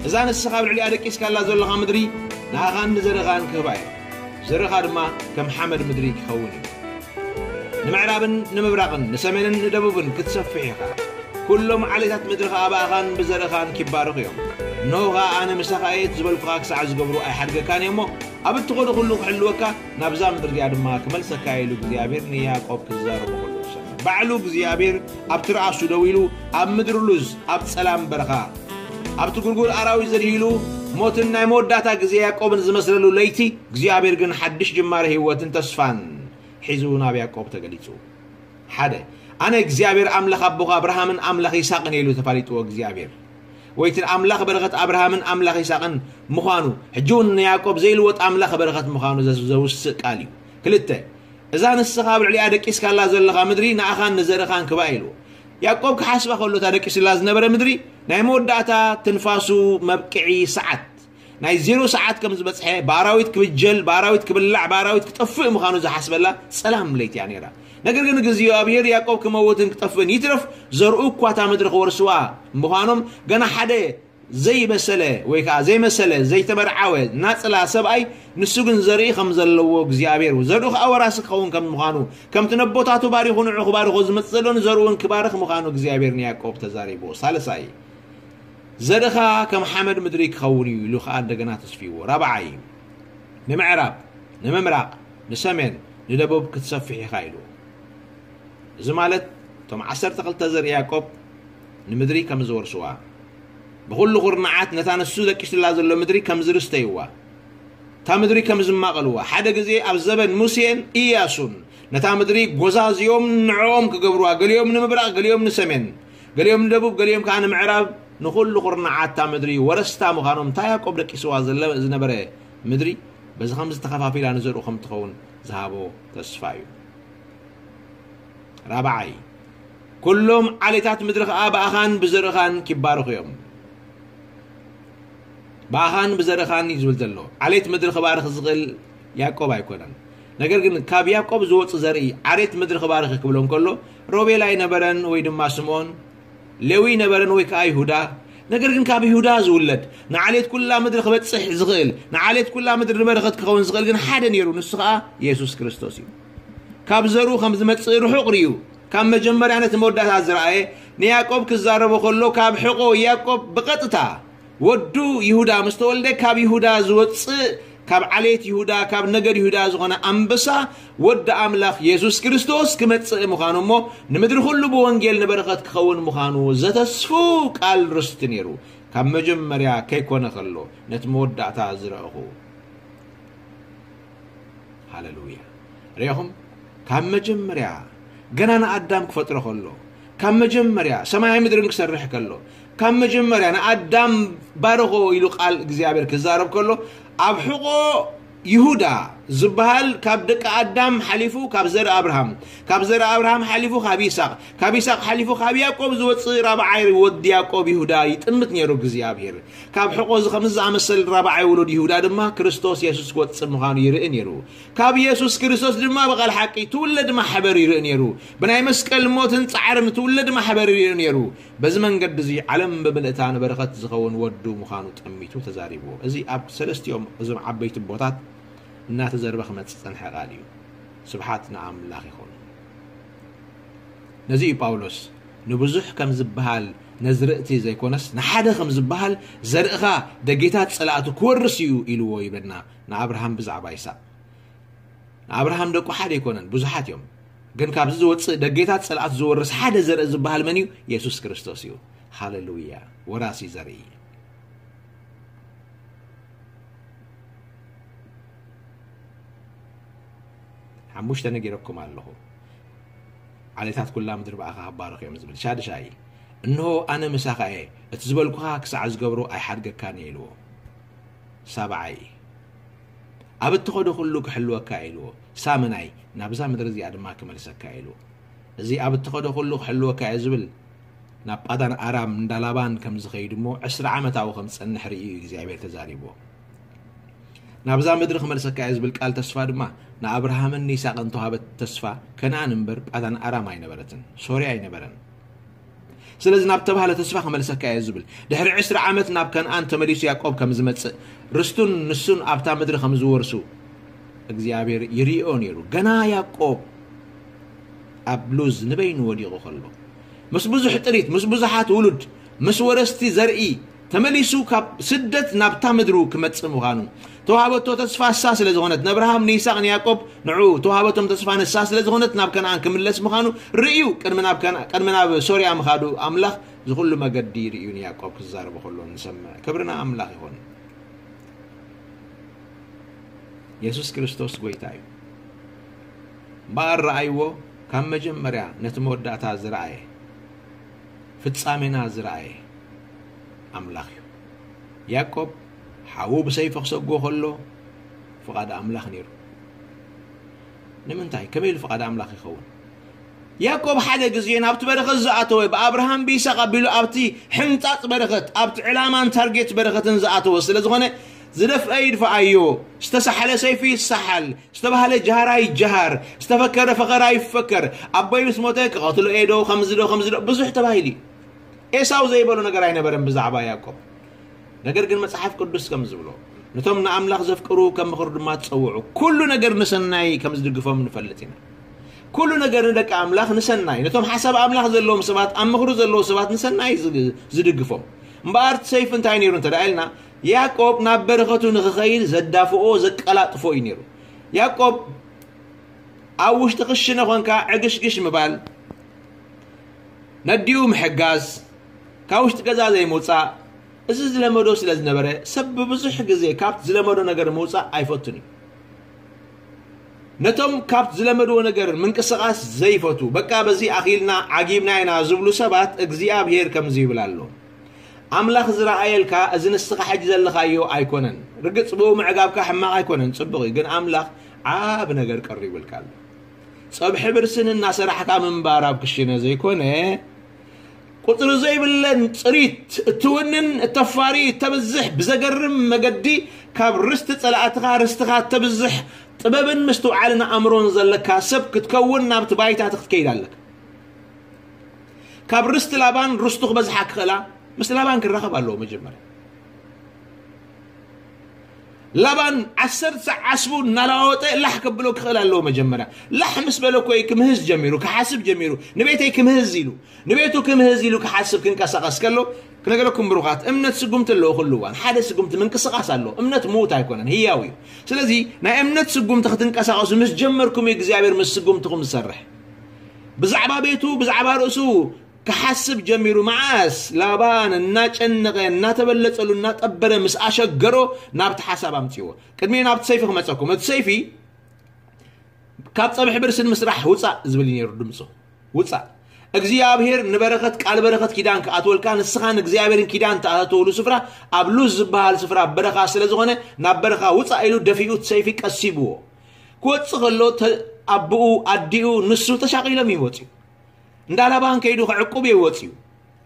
እዛ ንስኻ ኣብ ልዕሊኣ ደቂስካላ ዘለኻ ምድሪ ንኣኻን ንዘርእኻን ክህባ እየ። ዘርእኻ ድማ ከም ሓመድ ምድሪ ክኸውን እዩ። ንምዕራብን ንምብራቕን ንሰሜንን ንደቡብን ክትሰፍሕ ኢኻ። ኩሎም ዓሌታት ምድሪ ኸኣ ብኣኻን ብዘርእኻን ኪባረኹ እዮም። እንሆ ኸኣ ኣነ ምሳኻ እየ፣ እቲ ዝበልኩኻ ክሳዕ ዝገብሩ ኣይሓድገካን እየ እሞ፣ ኣብ እትኸዶ ኩሉ ክሕልወካ፣ ናብዛ ምድሪ እዚኣ ድማ ክመልሰካ እየ ኢሉ እግዚኣብሔር ንያዕቆብ ክዛረቦ ከሎ ዝሰምዕ። ባዕሉ እግዚኣብሔር ኣብ ትርኣሱ ደው ኢሉ፣ ኣብ ምድሪ ሉዝ፣ ኣብ ጸላም በረኻ፣ ኣብቲ ጉርጉር ኣራዊት ዘድሂሉ፣ ሞትን ናይ መወዳእታ ግዜ ያዕቆብን ዝመስለሉ ለይቲ፣ እግዚኣብሔር ግን ሓድሽ ጅማረ ህይወትን ተስፋን ሒዙ ናብ ያዕቆብ ተገሊጹ። ሓደ፣ ኣነ እግዚኣብሔር ኣምላኽ ኣቦኻ ኣብርሃምን ኣምላኽ ይስሐቅን እየ ኢሉ ተፋሊጥዎ እግዚኣብሔር። ወይ እቲ ኣምላኽ በረኸት ኣብርሃምን ኣምላኽ ይስሐቅን ምዃኑ፣ ሕጂ እውን ንያዕቆብ ዘይልወጥ ኣምላኽ በረኸት ምዃኑ ዘስ-፣ ዘውስእ ቃል እዩ። ክልተ፣ እዛ ንስኻ ኣብ ልዕሊኣ ደቂስካላ ዘለኻ ምድሪ ንኣኻን ንዘርእኻን ክባ ኢልዎ። ያዕቆብ ክሓስባ ከሎ እታ ደቂስላ ዝነበረ ምድሪ ናይ መወዳእታ ትንፋሱ መብቅዒ ሰዓት፣ ናይ ዜሮ ሰዓት ከም ዝበጽሐ፣ ብኣራዊት ክብጀል፣ ብኣራዊት ክብላዕ፣ ብኣራዊት ክጠፍእ ምዃኑ ዝሓስበላ ጸላም ለይቲ እያ ነይራ። ነገር ግን እግዚኣብሔር ያዕቆብ ክመውትን ክጠፍእን ይትረፍ፣ ዘርኡ እኳ እታ ምድሪ ክወርስዋ ምዃኖም ገና ሓደ ዘይበሰለ ወይ ከኣ ዘይመሰለ፣ ዘይተመርዓወ ናጽላ ሰብኣይ፣ ንሱ ግን ዘርኢ ከም ዘለዎ እግዚኣብሔር፣ ዘርኡ ከኣ ወራሲ ክኸውን ከም ምዃኑ፣ ከምቲ ነቦታቱ ባሪኹ ንዑ ክባርኾ ዝመጽእ ዘሎ ንዘርኡ እውን ክባርኽ ምዃኑ እግዚኣብሔር ንያዕቆብ ተዛሪብዎ። ሳልሳይ፣ ዘርእኻ ከም ሓመድ ምድሪ ክኸውን እዩ ኢሉ ከኣ እንደገና ተስፍይዎ። ራብዓይ፣ ንምዕራብ፣ ንምምራቕ፣ ንሰሜን፣ ንደቡብ ክትሰፍሕ ኢኻ ኢሉ። እዚ ማለት እቶም ዓሰርተ ክልተ ዘርኢ ያዕቆብ ንምድሪ ከም ዝወርስዋ፣ ብኹሉ ኩርናዓት ነታ ንሱ ደቂሱላ ዘሎ ምድሪ ከም ዝርስተይዋ፣ እታ ምድሪ ከም ዝማቐልዋ፣ ሓደ ግዜ ኣብ ዘበን ሙሴን ኢያሱን ነታ ምድሪ ጎዛዝዮም ንዕኦም ክገብርዋ፣ ገሊኦም ንምብራቕ፣ ገሊኦም ንሰሜን፣ ገሊኦም ንደቡብ፣ ገሊኦም ከኣ ንምዕራብ፣ ንኹሉ ኩርናዓት እታ ምድሪ ወረስታ ምዃኖም፣ እታ ያዕቆብ ደቂስዋ ዘለ-፣ ዝነበረ ምድሪ በዚ ከም ዝተኸፋፊላ ንዘርኡ ከም ትኸውን ዝሃቦ ተስፋ እዩ። ራብዓይ፣ ኩሎም ዓሌታት ምድሪ ኸኣ ብኣኻን ብዘርእኻን ኪባረኹ እዮም። ብኣኻን ብዘርእኻን እዩ ዝብል ዘሎ። ዓሌት ምድሪ ክባርኽ ዝኽእል ያዕቆብ ኣይኮነን። ነገር ግን ካብ ያዕቆብ ዝወጽእ ዘርኢ ዓሌት ምድሪ ክባርኽ ክብሎ እንከሎ፣ ሮቤል ኣይነበረን ወይ ድማ ስምዖን፣ ሌዊ ኣይነበረን ወይ ከኣ ይሁዳ። ነገር ግን ካብ ይሁዳ ዝውለድ፣ ንዓሌት ኩላ ምድሪ ክበጽሕ ዝኽእል፣ ንዓሌት ኩላ ምድሪ ንበረኸት ክኸውን ዝኽእል ግን ሓደ ነይሩ፣ ንሱ ኸኣ የሱስ ክርስቶስ እዩ። ካብ ዘርኡ ከም ዝመጽእ ርሑቕ ርእዩ፣ ካብ መጀመርያ ነቲ መወዳእታ ዝረኣየ፣ ንያዕቆብ ክዛረቦ ከሎ፣ ካብ ሕቖ ያዕቆብ ብቐጥታ ወዱ ይሁዳ ምስ ተወልደ፣ ካብ ይሁዳ ዝወጽእ፣ ካብ ዓሌት ይሁዳ፣ ካብ ነገድ ይሁዳ ዝኾነ ኣንበሳ፣ ወዲ ኣምላኽ የሱስ ክርስቶስ ክመጽእ ምዃኑ፣ እሞ ንምድሪ ኩሉ ብወንጌል ንበረኸት ክኸውን ምዃኑ ዘተስፉ ቃል ርስቲ ነይሩ። ካብ መጀመርያ ከይኮነ ከሎ፣ ነቲ መወዳእታ ዝረኣኹ። ሃሌሉያ። ርኢኹም? ካብ መጀመርያ፣ ገና ንኣዳም ክፈጥሮ ከሎ፣ ካብ መጀመርያ ሰማያዊ ምድርን ክሰርሕ ከሎ፣ ካብ መጀመርያ ንኣዳም ባርኾ ኢሉ ቃል እግዚኣብሔር ክዛረብ ከሎ፣ ኣብ ሕቖ ይሁዳ ዝበሃል ካብ ደቂ ኣዳም ሓሊፉ ካብ ዘርኢ ኣብርሃም፣ ካብ ዘርኢ ኣብርሃም ሓሊፉ ካብ ይስሐቅ፣ ካብ ይስሐቅ ሓሊፉ ካብ ያዕቆብ ዝወጽእ ራብዓይ ወዲ ያዕቆብ ይሁዳ ይጥምት ነይሩ እግዚኣብሔር። ካብ ሕቖ እዚ ከምዚ ዝኣመሰል ራብዓይ ውሉድ ይሁዳ ድማ ክርስቶስ የሱስ ክወጽእ ምዃኑ ይርኢ ነይሩ። ካብ የሱስ ክርስቶስ ድማ ብቓል ሓቂ ትውለድ ማሕበር ይርኢ ነይሩ። ብናይ መስቀል ሞትን ጻዕርን ትውለድ ማሕበር ይርኢ ነይሩ። በዚ መንገዲ እዚ ዓለም ብምልእታ ንበረኸት ዝኸውን ወዱ ምዃኑ ጠሚቱ ተዛሪብዎ። እዚ ኣብ ሰለስቲኦም እዞም ዓበይቲ ቦታት እናተዘርበ ክመጽእ ጸንሐ ቃል እዩ። ስብሓት ንኣምላኽ ይኹን። ነዚ እዩ ጳውሎስ ንብዙሕ ከም ዝበሃል ነዝርእቲ ዘይኮነስ ንሓደ ከም ዝበሃል ዘርእኻ ደጌታት ጸላእቱ ክወርስ እዩ ኢልዎ ይብለና ንኣብርሃም ብዛዕባ ይስሐቅ። ንኣብርሃም ደቁ ሓደ ኣይኮነን፣ ብዙሓት እዮም። ግን ካብዚ ዝወጽእ ደጌታት ጸላእቱ ዝወርስ ሓደ ዘርኢ ዝበሃል መን እዩ? የሱስ ክርስቶስ እዩ። ሃሌሉያ! ወራሲ ዘርኢ። ሓሙሽተ ነጊረኩም ኣለኹ። ዓሌታት ኩላ ምድሪ ብኣኻ ክባረኹ እዮም ዝብል። ሻድሻይ፣ እንሆ ኣነ ምሳኻ እየ፣ እቲ ዝበልኩኻ ክሳዕ ዝገብሮ ኣይሓድገካን እየ ኢልዎ። ሳብዓይ፣ ኣብ እትኸዶ ኩሉ ክሕልወካ እየ ኢልዎ። ሳምናይ፣ ናብዛ ምድሪ እዚኣ ድማ ክመልሰካ እየ ኢልዎ። እዚ ኣብ እትኸዶ ኩሉ ክሕልወካ እየ ዝብል ናብ ጳዳን ኣራም እንዳ ላባን ከም ዝኸይድ እሞ ዕስራ ዓመታዊ ከም ዝጸንሕ ርእዩ እዩ እግዚኣብሔር ተዛሪብዎ። ናብዛ ምድሪ ክመልሰካ እየ ዝብል ቃል ተስፋ ድማ ንኣብርሃምን ንይስሐቅን ተዋህበት ተስፋ ከነኣን እምበር ጳዳን ኣራም ኣይነበረትን፣ ሶርያ ኣይነበረን። ስለዚ ናብ ተባህለ ተስፋ ክመልሰካ እየ ዝብል። ድሕሪ ዕስራ ዓመት ናብ ከነኣን ተመሊሱ ያዕቆብ ከም ዝመጽእ፣ ርስቱን ንሱን ኣብታ ምድሪ ከም ዝወርሱ እግዚኣብሔር ይርእዮ ነይሩ። ገና ያዕቆብ ኣብ ሉዝ ንበይኑ ወዲቑ ከሎ፣ ምስ ብዙሕ ጥሪት፣ ምስ ብዙሓት ውሉድ፣ ምስ ወረስቲ ዘርኢ ተመሊሱ ካብ ስደት ናብታ ምድሩ ክመጽእ ምዃኑ ተዋህበቶ ተስፋ እሳ ስለ ዝኾነት፣ ንኣብርሃም፣ ንይስሐቅ፣ ንያዕቆብ ንዑ ተዋህበቶም ተስፋ ንሳ ስለ ዝኾነት ናብ ከነኣን ክምለስ ምዃኑ ርእዩ። ቅድሚ ናብ ከነ-፣ ቅድሚ ናብ ሶርያ ምኻዱ ኣምላኽ ዝኹሉ መገዲ ርእዩ ንያዕቆብ ክዛረቦ ከሎ ንሰምዕ። ክብርና ኣምላኽ ይኹን። የሱስ ክርስቶስ ጎይታ እዩ። እምበኣር ረኣይዎ፣ ካብ መጀመርያ ነቲ መወዳእታ ዝረኣየ፣ ፍጻሜና ዝረኣየ ኣምላኽ እዩ። ያዕቆብ ሓዉ ብሰይፊ ክሰግዎ ከሎ ፍቓድ ኣምላኽ ነይሩ። ንምንታይ? ከመይ ኢሉ ፍቓድ ኣምላኽ ይኸውን? ያዕቆብ ሓደ ግዜ ናብቲ በረኸት ዝኣተወ፣ ብኣብርሃም ብይስሐቅ ኣቢሉ ኣብቲ ሕንጻጽ በረኸት፣ ኣብቲ ዕላማን ታርጌት በረኸትን ዝኣተወ ስለ ዝኾነ፣ ዝደፍአ ይድፍኣዮ፣ ዝተሳሕለ ሰይፊ ይሰሓል፣ ዝተባህለ ጃሃራ ይጃሃር፣ ዝተፈከረ ፈኸራ ይፈከር፣ ኣቦይ ምስ ሞተ ክቐትሎ እየ ዶ፣ ከምዚ ዶ፣ ከምዚ ዶ፣ ብዙሕ ተባሂሉ እዩ። ኤሳው ዘይበሎ ነገር ኣይነበረን ብዛዕባ ያዕቆብ። ነገር ግን መጽሓፍ ቅዱስ ከም ዝብሎ፣ ነቶም ንኣምላኽ ዘፍቅሩ ከም ምኽሩ ድማ ትጸውዑ፣ ኩሉ ነገር ንሰናይ ከም ዝድግፎም ንፈልጥ ኢና። ኩሉ ነገር ንደቂ ኣምላኽ ንሰናይ፣ ነቶም ሓሳብ ኣምላኽ ዘለዎም ሰባት፣ ኣብ ምኽሩ ዘለዉ ሰባት ንሰናይ ዝ-፣ ዝድግፎም። እምበኣር እቲ ሰይፊ እንታይ ነይሩ እንተ ደኣ ኢልና፣ ያዕቆብ ናብ በረኸቱ ንኽኸይድ ዘዳፍኦ፣ ዘቀላጥፎ እዩ ነይሩ። ያዕቆብ ኣብ ውሽጢ ክሽነ ኾንካ ዕግሽግሽ ምባል፣ ነዲኡ ምሕጋዝ፣ ካብ ውሽጢ ገዛ ዘይምውጻእ፣ እዚ ዝለመዶ ስለ ዝነበረ፣ ሰብ ብብዙሕ ግዜ ካብቲ ዝለመዶ ነገር ምውጻእ ኣይፈቱን እዩ። ነቶም ካብቲ ዝለመድዎ ነገር ምንቅስቓስ ዘይፈቱ፣ በቃ በዚ ኣኺልና ዓጊብና ኢና ዝብሉ ሰባት እግዚኣብሔር ከምዚ ይብል ኣሎ። ኣምላኽ ዝረኣየልካ እዚ ንስኻ ሕጂ ዘለኻዮ ኣይኮነን። ርግጽ ብኡ ምዕጋብካ ሕማቕ ኣይኮነን፣ ጽቡቕ እዩ። ግን ኣምላኽ ዓቢ ነገር ቀሪቡልካ ኣሎ። ጸብሒ ብርስን እናሰራሕካ ምንባር ኣብ ክሽነ ዘይኮነ፣ ቁጽሪ ዘይብለን ጽሪት እትውንን፣ እተፋሪ፣ እተብዝሕ፣ ብዘገርም መገዲ ካብ ርስቲ ጸላእትኻ ርስትኻ እተብዝሕ፣ ጥበብን ምስትውዓልን ኣእምሮን ዘለካ ሰብ ክትከውን ናብቲ ባይታ ክትከይድ ኣለካ። ካብ ርስቲ ላባን ርስቱ ክበዝሓ ክኽእላ፣ ምስ ላባን ክራኸብ ኣለዎ መጀመርያ። ላባን ዓሰርተ ዓስቡ እናለዋወጠ ላሕ ከብሎ ክኽእል ኣለዎ መጀመርያ። ላሕ ምስ በለ እኮ እዩ ክምህዝ ጀሚሩ፣ ክሓስብ ጀሚሩ። ንቤተይ ክምህዝ ኢሉ፣ ንቤቱ ክምህዝ ኢሉ ክሓስብ ክንቀሳቐስ ከሎ፣ ክነገረኩም ብሩኻት፣ እምነት ስጉምቲ ኣለዎ ኩሉ እዋን። ሓደ ስጉምቲ ምንቅስቓስ ኣለዎ። እምነት ምዉት ኣይኮነን፣ ህያው እዩ። ስለዚ ናይ እምነት ስጉምቲ ክትንቀሳቐሱ ምስ ጀመርኩም እዩ እግዚኣብሔር ምስ ስጉምትኹም ዝሰርሕ። ብዛዕባ ቤቱ፣ ብዛዕባ ርእሱ ክሓስብ ጀሚሩ። መዓስ? ላባን እናጨነቐ፣ እናተበለጸሉ፣ እናጠበረ ምስ ኣሸገሮ ናብቲ ሓሳብ ኣምጽዎ። ቅድሚ ናብቲ ሰይፊ ክመጸኩም። እቲ ሰይፊ ካብ ጸብሒ ብርስን ምስራሕ ውጻእ ዝብል እዩ ነይሩ ድምፁ። ውጻእ። እግዚኣብሔር ንበረኸት፣ ቃል በረኸት ኪዳን ክኣትወልካ፣ ንስኻን እግዚኣብሔርን ኪዳን ትኣተወሉ ስፍራ ኣብ ሉዝ ዝበሃል ስፍራ በረኻ ስለ ዝኾነ፣ ናብ በረኻ ውጻእ ኢሉ ደፊኡ እቲ ሰይፊ ቀሲብዎ። ክወጽእ ከሎ ተ-፣ ኣቦኡ፣ ኣዲኡ፣ ንሱ ተሻቒሎም እዩ ወጺኡ። እንዳ ላባን ከይዱ ክዕቁብ እዩ ወጺኡ።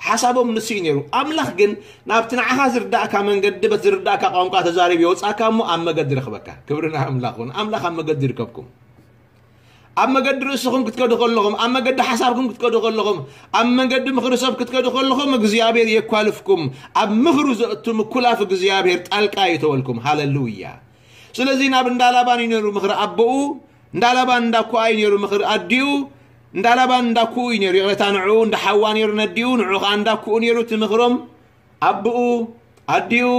ሓሳቦም ንሱ እዩ ነይሩ። ኣምላኽ ግን ናብቲ ንዓኻ ዝርዳእካ መንገዲ፣ በቲ ዝርዳእካ ቋንቋ ተዛሪቡ የውጻእካ እሞ ኣብ መገዲ ረኽበካ። ክብሪ ንኣምላኽ ይኹን። ኣምላኽ ኣብ መገዲ ይርከብኩም። ኣብ መገዲ ርእስኹም ክትከዱ ከለኹም፣ ኣብ መገዲ ሓሳብኩም ክትከዱ ከለኹም፣ ኣብ መገዲ ምኽሪ ሰብ ክትከዱ ከለኹም፣ እግዚኣብሔር የኳልፍኩም። ኣብ ምኽሩ ዘእቱ ምኩላፍ እግዚኣብሔር ጣልቃ ይእተወልኩም። ሃሌሉያ። ስለዚ ናብ እንዳ ላባን እዩ ነይሩ ምኽሪ ኣቦኡ፣ እንዳ ላባን እንዳ ኩኣ እዩ ነይሩ ምኽሪ ኣዲኡ፣ እንዳ ላባን እንዳ ኩኡ እዩ ነይሩ። ይቕሬታ፣ ንዕኡ እንዳ ሓዋ ነይሩ ነዲኡ፣ ንዕኡ ኸዓ እንዳ ኩኡ ነይሩ እቲ ምኽሮም። ኣቦኡ፣ ኣዲኡ፣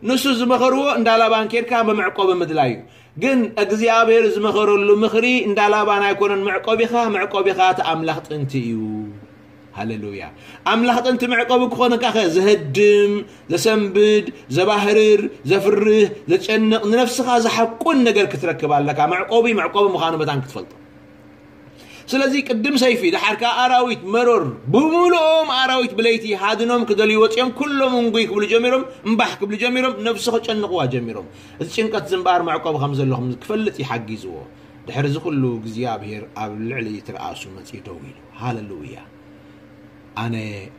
ንሱ ዝመኸርዎ እንዳ ላባን ኬድካ መመዕቆቢ ምድላይ እዩ። ግን እግዚኣብሔር ዝመኸረሉ ምኽሪ እንዳ ላባን ኣይኮነን መዕቆቢኻ፣ መዕቆቢኻ እቲ ኣምላኽ ጥንቲ እዩ። ሃሌሉያ። ኣምላኽ ጥንቲ መዕቆቢ ክኾነካ ኸ፣ ዘህድም፣ ዘሰንብድ፣ ዘባህርር፣ ዘፍርህ፣ ዘጨንቕ፣ ንነፍስኻ ዘሓቁን ነገር ክትረክብ ኣለካ። መዕቆቢ፣ መዕቆቢ ምዃኑ መታን ክትፈልጦ። ስለዚ ቅድም ሰይፊ፣ ደሓር ከኣ ኣራዊት መሮር፣ ብምሉኦም ኣራዊት ብለይቲ ሃድኖም ክደልዩ ወጺኦም፣ ኩሎም እንጉይ ክብሉ ጀሚሮም፣ እምባሕ ክብሉ ጀሚሮም፣ ነብሱ ከጨንቕዋ ጀሚሮም። እዚ ጭንቀት እዚ እምበኣር መዕቆቢ ከም ዘለኹም ክፈልጥ እዩ ሓጊዝዎ። ድሕሪ እዚ ኩሉ እግዚኣብሔር ኣብ ልዕሊ ትርኣሱ መጺኡ ደው ኢሉ። ሃሌሉያ! ኣነ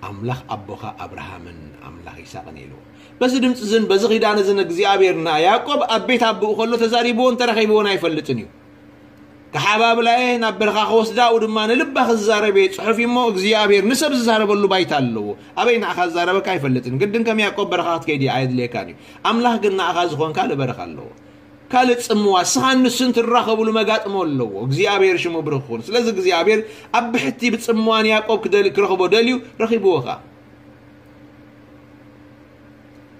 ኣምላኽ ኣቦኻ ኣብርሃምን ኣምላኽ ይስሐቅን ኢሉ። በዚ ድምፂ እዝን በዚ ኪዳን እዝን እግዚኣብሔር ንያዕቆብ ኣብ ቤት ኣቦኡ ከሎ ተዛሪብዎን ተራኺብዎን ኣይፈልጥን እዩ። ክሓባብላየ ናብ በረኻ ክወስዳ፣ ኣብኡ ድማ ንልባ ክዛረብ እየ። ጽሑፍ እሞ እግዚኣብሔር ንሰብ ዝዛረበሉ ባይታ ኣለዎ። ኣበይ ንዓኻ ዝዛረበካ ኣይፈልጥን። ግድን ከም ያዕቆብ በረኻ ክትከይድ ኣየድልየካን እዩ። ኣምላኽ ግን ንዓኻ ዝኾን ካልእ በረኻ ኣለዎ። ካልእ ጽምዋ፣ ስኻን ንሱን ትራኸብሉ መጋጥሞ ኣለዎ። እግዚኣብሔር ሽሙ ብሩኽ ይኹን። ስለዚ እግዚኣብሔር ኣብ ብሕቲ ብጽምዋ ንያዕቆብ ክደል-፣ ክረኽቦ ደልዩ፣ ረኺብዎ ኸኣ።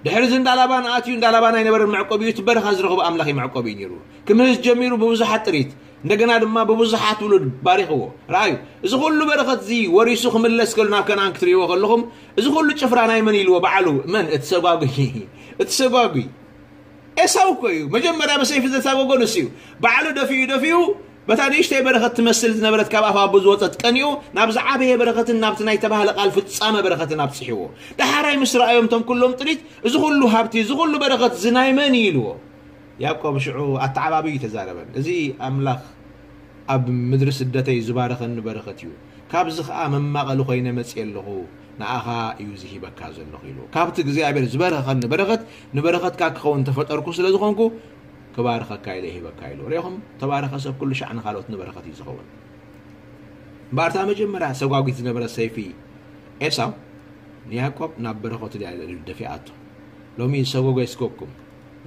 ድሕሪ እዚ እንዳ ላባን ኣትዩ፣ እንዳ ላባን ኣይነበረን መዕቆቢኡ፣ እቲ በረኻ ዝረኽቦ ኣምላኽ እዩ መዕቆቢኡ ነይሩ። ክምህዝ ጀሚሩ ብብዙሓት ጥሪት፣ እንደገና ድማ ብብዙሓት ውሉድ ባሪኽዎ። ረኣዩ፣ እዚ ኩሉ በረኸት እዚ ወሪሱ ክምለስ ከሉ ናብ ከነኣን ክትርእይዎ ከለኹም፣ እዚ ኩሉ ጭፍራ ናይ መን ኢልዎ ባዕሉ? መን? እቲ ሰጓጉይ። እቲ ሰጓጉይ። ኤሳው እኮ እዩ። መጀመርያ ብሰይፊ ዘሳጎጎ ንሱ እዩ። ባዕሉ ደፊኡ ደፊኡ በታ ንእሽተይ በረኸት ትመስል ዝነበረት ካብ ኣፍ ኣቦ ዝወጸት ቀኒኡ ናብዚ ዓበየ በረኸትን ናብቲ ናይ ተባህለ ቃል ፍጻመ በረኸትን ኣብጽሕዎ። ደሓራይ ምስ ረኣዮም እቶም ኩሎም ጥሪት፣ እዚ ኩሉ ሃብቲ፣ እዚ ኩሉ በረኸት እዚ ናይ መን እዩ ኢልዎ። ያዕቆብ ሽዑ ኣተዓባብዩ ተዛረበን። እዚ ኣምላኽ ኣብ ምድሪ ስደተይ ዝባረኸኒ በረኸት እዩ። ካብዚ ኸኣ መማቐሊ ኮይነ መጽየ ኣለኹ፣ ንኣኻ እዩ ዝሂበካ ዘለኹ ኢሉ። ካብቲ እግዚኣብሔር ዝበረኸኒ በረኸት፣ ንበረኸትካ ክኸውን ተፈጠርኩ ስለ ዝኾንኩ፣ ክባርኸካ ኢለ ይሂበካ ኢሉ። ርኢኹም፣ ተባረኸ ሰብ ኩሉ ሻዕ ንኻልኦት ንበረኸት እዩ ዝኸውን። እምበኣር እታ መጀመርያ ሰጓጒት ዝነበረ ሰይፊ ኤሳው ንያዕቆብ ናብ በረኸቱ ድያ ደፊኣቶ። ሎሚ ዝሰጎጎ ይስጎግኩም፣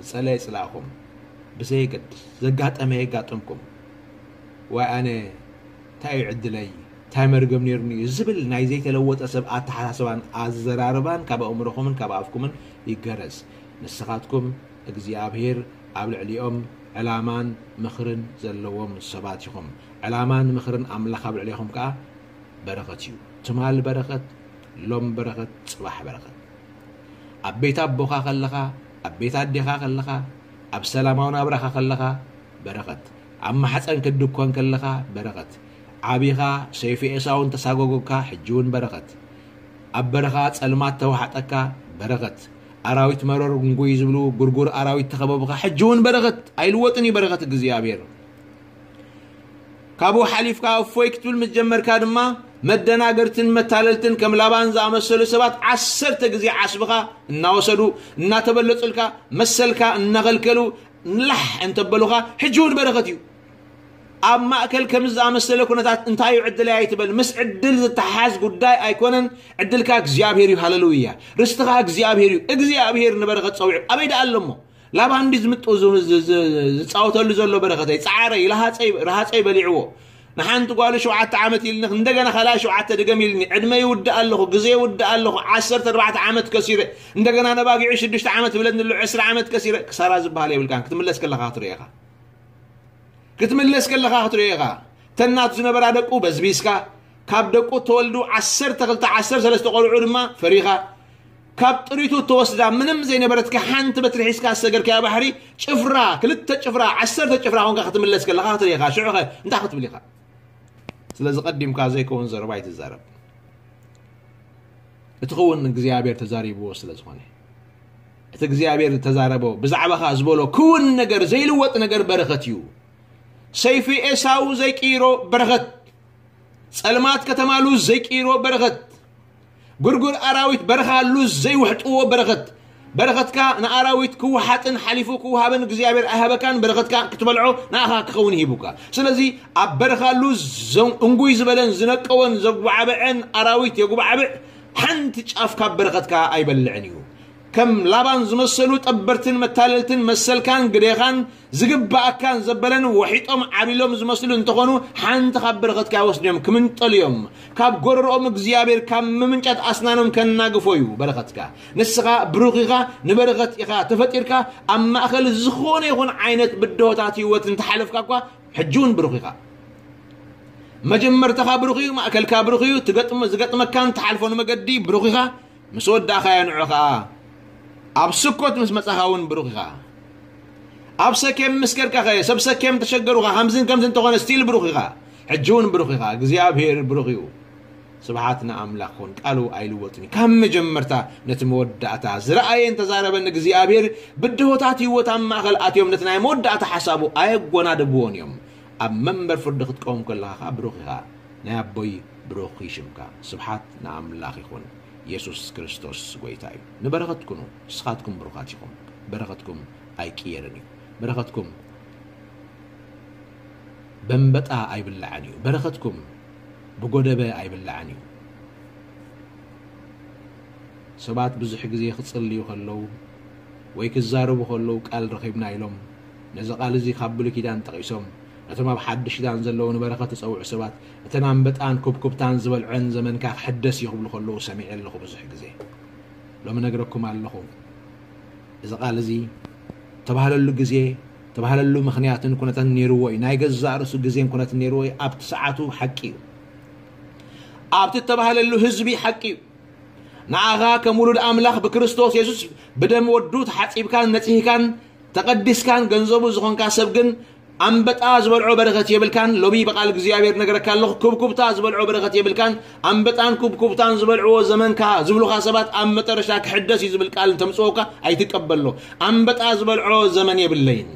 ዝጸለየ ይጽላእኹም፣ ብዘየገድስ፣ ዘጋጠመ የጋጥምኩም። ዋይ ኣነ እንታይ እዩ ዕድለይ፣ እንታይ መርገም ነይሩኒ እዩ ዝብል ናይ ዘይተለወጠ ሰብ ኣተሓሳስባን ኣዘራርባን ካብ ኣእምሮኹምን ካብ ኣፍኩምን ይገረዝ። ንስኻትኩም እግዚኣብሔር ኣብ ልዕሊኦም ዕላማን ምኽርን ዘለዎም ሰባት ኢኹም። ዕላማን ምኽርን ኣምላኽ ኣብ ልዕሊኹም ከኣ በረኸት እዩ። ትማል በረኸት፣ ሎም በረኸት፣ ጽባሕ በረኸት። ኣብ ቤት ኣቦኻ ከለኻ፣ ኣብ ቤት ኣዴኻ ከለኻ፣ ኣብ ሰላማዊ ናብራኻ ከለኻ በረኸት። ኣብ ማሕፀን ክትድኮን ከለኻ በረኸት። ዓቢኻ ሰይፊ ኤሳው እንተሳጎጎካ ሕጂ እውን በረኸት። ኣብ በረኻ ጸልማት ተዋሕጠካ በረኸት። ኣራዊት መረር ጉንጉይ ዝብሉ ጉርጉር ኣራዊት ተኸበቡኻ ሕጂ እውን በረኸት። ኣይልወጥን እዩ በረኸት እግዚኣብሔር። ካብኡ ሓሊፍካ እፎይ ክትብል ምስ ጀመርካ ድማ መደናገርትን መታለልትን ከም ላባን ዝኣመሰሉ ሰባት ዓሰርተ ግዜ ዓስብኻ እናወሰዱ እናተበለጹልካ መሰልካ እናኸልከሉ ላሕ እንተበሉኻ ሕጂ እውን በረኸት እዩ። ኣብ ማእከል ከምዚ ዝኣመሰለ ኩነታት እንታይ እዩ ዕድለይ ኣይትበል። ምስ ዕድል ዝተሓዝ ጉዳይ ኣይኮነን። ዕድልካ እግዚኣብሔር እዩ። ሃሌሉያ። ርስትኻ እግዚኣብሔር እዩ። እግዚኣብሔር ንበረኸት ጸዊዑ ኣበይ ደኣ ኣሎ እሞ? ላባን ድዩ ዝምጡ ዝ-፣ ዝ-፣ ዝ-፣ ዝጻወተሉ ዘሎ በረኸተይ? ጻዕረይ፣ ለሃጸይ፣ ረሃጸይ በሊዕዎ። ንሓንቲ ጓሉ ሸውዓተ ዓመት ኢልኒ፣ እንደገና ካልኣይ ሸውዓተ ድገም ኢልኒ። ዕድመ ይውድእ ኣለኹ፣ ግዜ ይውድእ ኣለኹ። ዓሰርተ ኣርባዕተ ዓመት ከሲረ፣ እንደገና ነባጊዑ ሽዱሽተ ዓመት ብለኒ ኣሎ፣ ዕስራ ዓመት ከሲረ። ክሳራ ዝበሃል የብልካን፣ ክትምለስ ከለኻ ክትርኢ ኢኻ። ክትምለስ ከለኻ ክትሪኦ ኢኻ። ተን ናቱ ዝነበራ ደቁ በዝቢዝካ፣ ካብ ደቁ እተወልዱ ዓሰርተ ክልተ ዓሰርተ ሰለስተ ቆልዑ ድማ ፈሪኻ፣ ካብ ጥሪቱ እተወስዳ ምንም ዘይነበረትካ ሓንቲ በትሪ ሒዝካ ዝሰገርካያ ባሕሪ ጭፍራ፣ ክልተ ጭፍራ፣ ዓሰርተ ጭፍራ ኮንካ ክትምለስ ከለኻ ክትርኢ ኢኻ። ሽዑኸ እንታይ ክትብል ኢኻ? ስለዚ ቀዲምካ ዘይከውን ዘረባ ኣይትዛረብ። እቲ ክውን እግዚኣብሔር ተዛሪብዎ ስለ ዝኾነ፣ እቲ እግዚኣብሔር ዝተዛረቦ ብዛዕባኻ ዝበሎ ክውን ነገር ዘይልወጥ ነገር በረኸት እዩ። ሰይፊ ኤሳው ዘይቅይሮ በረኸት፣ ጸልማት ከተማ ሉዝ ዘይቅይሮ በረኸት፣ ጉርጉር ኣራዊት በረኻ ሉዝ ዘይውሕጥዎ በረኸት፣ በረኸትካ ንኣራዊት ክውሓጥን ሓሊፉ ክውሃብን እግዚኣብሔር ኣይሃበካን። በረኸትካ ክትበልዖ ንኣኻ ክኸውን ሂቡካ። ስለዚ ኣብ በረኻ ሉዝ ዘን-፣ እንጉይ ዝበለን ዝነቀወን ዘጉባዕብዐን ኣራዊት የጉባዕብዕ፣ ሓንቲ ጫፍ ካብ በረኸትካ ኣይበልዕን እዩ። ከም ላባን ዝመሰሉ ጠበርትን መታለልትን መሰልካን ግዴኻን ዝግባኣካን ዘበለን ወሒጦም ዓቢሎም ዝመስሉ እንተኾኑ ሓንቲ ካብ በረኸትካ ይወስድዮም ክምንጠሉ እዮም። ካብ ጎረሮኦም እግዚኣብሔር ካብ ምምንጫት ኣስናኖም ከናግፎ እዩ በረኸትካ። ንስኻ ብሩኽ ኢኻ፣ ንበረኸት ኢኻ ተፈጢርካ። ኣብ ማእከል ዝኾነ ይኹን ዓይነት ብድሆታት ህይወት እንተሓለፍካ እኳ ሕጂ እውን ብሩኽ ኢኻ። መጀመርታኻ ብሩኽ እዩ፣ ማእከልካ ብሩኽ እዩ፣ ትገጥም-፣ ዝገጥመካን ትሓልፎን መገዲ ብሩኽ ኢኻ። ምስ ወዳእኻዮ ንዑ ኸኣ ኣብ ስኮት ምስ መጻኻ እውን ብሩኽ ኢኻ። ኣብ ሰኬም ምስ ከድካ ኸ፣ ሰብ ሰኬም ተሸገሩኻ፣ ከምዝን ከምዝን እንተኾነ ስቲል ብሩኽ ኢኻ። ሕጂ እውን ብሩኽ ኢኻ። እግዚኣብሔር ብሩኽ እዩ። ስብሓት ንኣምላኽ ኹን። ቃሉ ኣይልወጥን እዩ። ካብ መጀመርታ ነቲ መወዳእታ ዝረኣየን ተዛረበን እግዚኣብሔር ብድሆታት ህይወት ኣብ ማእኸል ኣትዮም ነቲ ናይ መወዳእታ ሓሳቡ ኣየጎናደብዎን እዮም። ኣብ መንበር ፍርዲ ክትቀውም ከለኻ ከዓ ብሩኽ ኢኻ። ናይ ኣቦይ ብሩኽ ይሽምካ። ስብሓት ንኣምላኽ ይኹን። የሱስ ክርስቶስ ጎይታ እዩ። ንበረኸት ኩኑ። ንስኻትኩም ብሩኻት ኢኹም። በረኸትኩም ኣይቅየርን እዩ። በረኸትኩም በንበጣ ኣይብላዕን እዩ። በረኸትኩም ብጎደበ ኣይብላዕን እዩ። ሰባት ብዙሕ ግዜ ክጽልዩ ከለዉ ወይ ክዛረቡ ከለዉ ቃል ረኺብና ኢሎም ነዚ ቃል እዚ ካብ ብሉይ ኪዳን ጠቒሶም ነቶም ኣብ ሓድሽ ኪዳን ዘለዉ ንበረኸት ዝጸውዑ ሰባት እተን ኣንበጣን ኩብኩብታን ዝበልዐን ዘመንካ ክሕደስ እዩ ክብሉ ከለዉ ሰሚዐ ኣለኹ ብዙሕ ግዜ። ሎሚ ነግረኩም ኣለኹ። እዚ ቃል እዚ ተባህለሉ ግዜ ተባህለሉ ምኽንያትን ኩነትን ነይርዎ እዩ። ናይ ገዛእ ርእሱ ግዜን ኩነትን ነይርዎ እዩ። ኣብቲ ሰዓቱ ሓቂ እዩ። ኣብቲ እተባህለሉ ህዝቢ ሓቂ እዩ። ንኣኻ ከም ውሉድ ኣምላኽ ብክርስቶስ የሱስ ብደም ወዱ ተሓጺብካን ነጺህካን ተቐዲስካን ገንዘቡ ዝኾንካ ሰብ ግን ኣንበጣ ዝበልዖ በረኸት የብልካን። ሎሚ ብቓል እግዚኣብሔር ነገረካ ኣለኹ። ኩብኩብታ ዝበልዖ በረኸት የብልካን። ኣንበጣን ኩብኩብታን ዝበልዕዎ ዘመንካ ዝብሉኻ ሰባት ኣብ መጠረሻ ክሕደስ እዩ ዝብል ቃል እንተምጽወካ ኣይትቀበሎ። ኣንበጣ ዝበልዖ ዘመን የብለይን።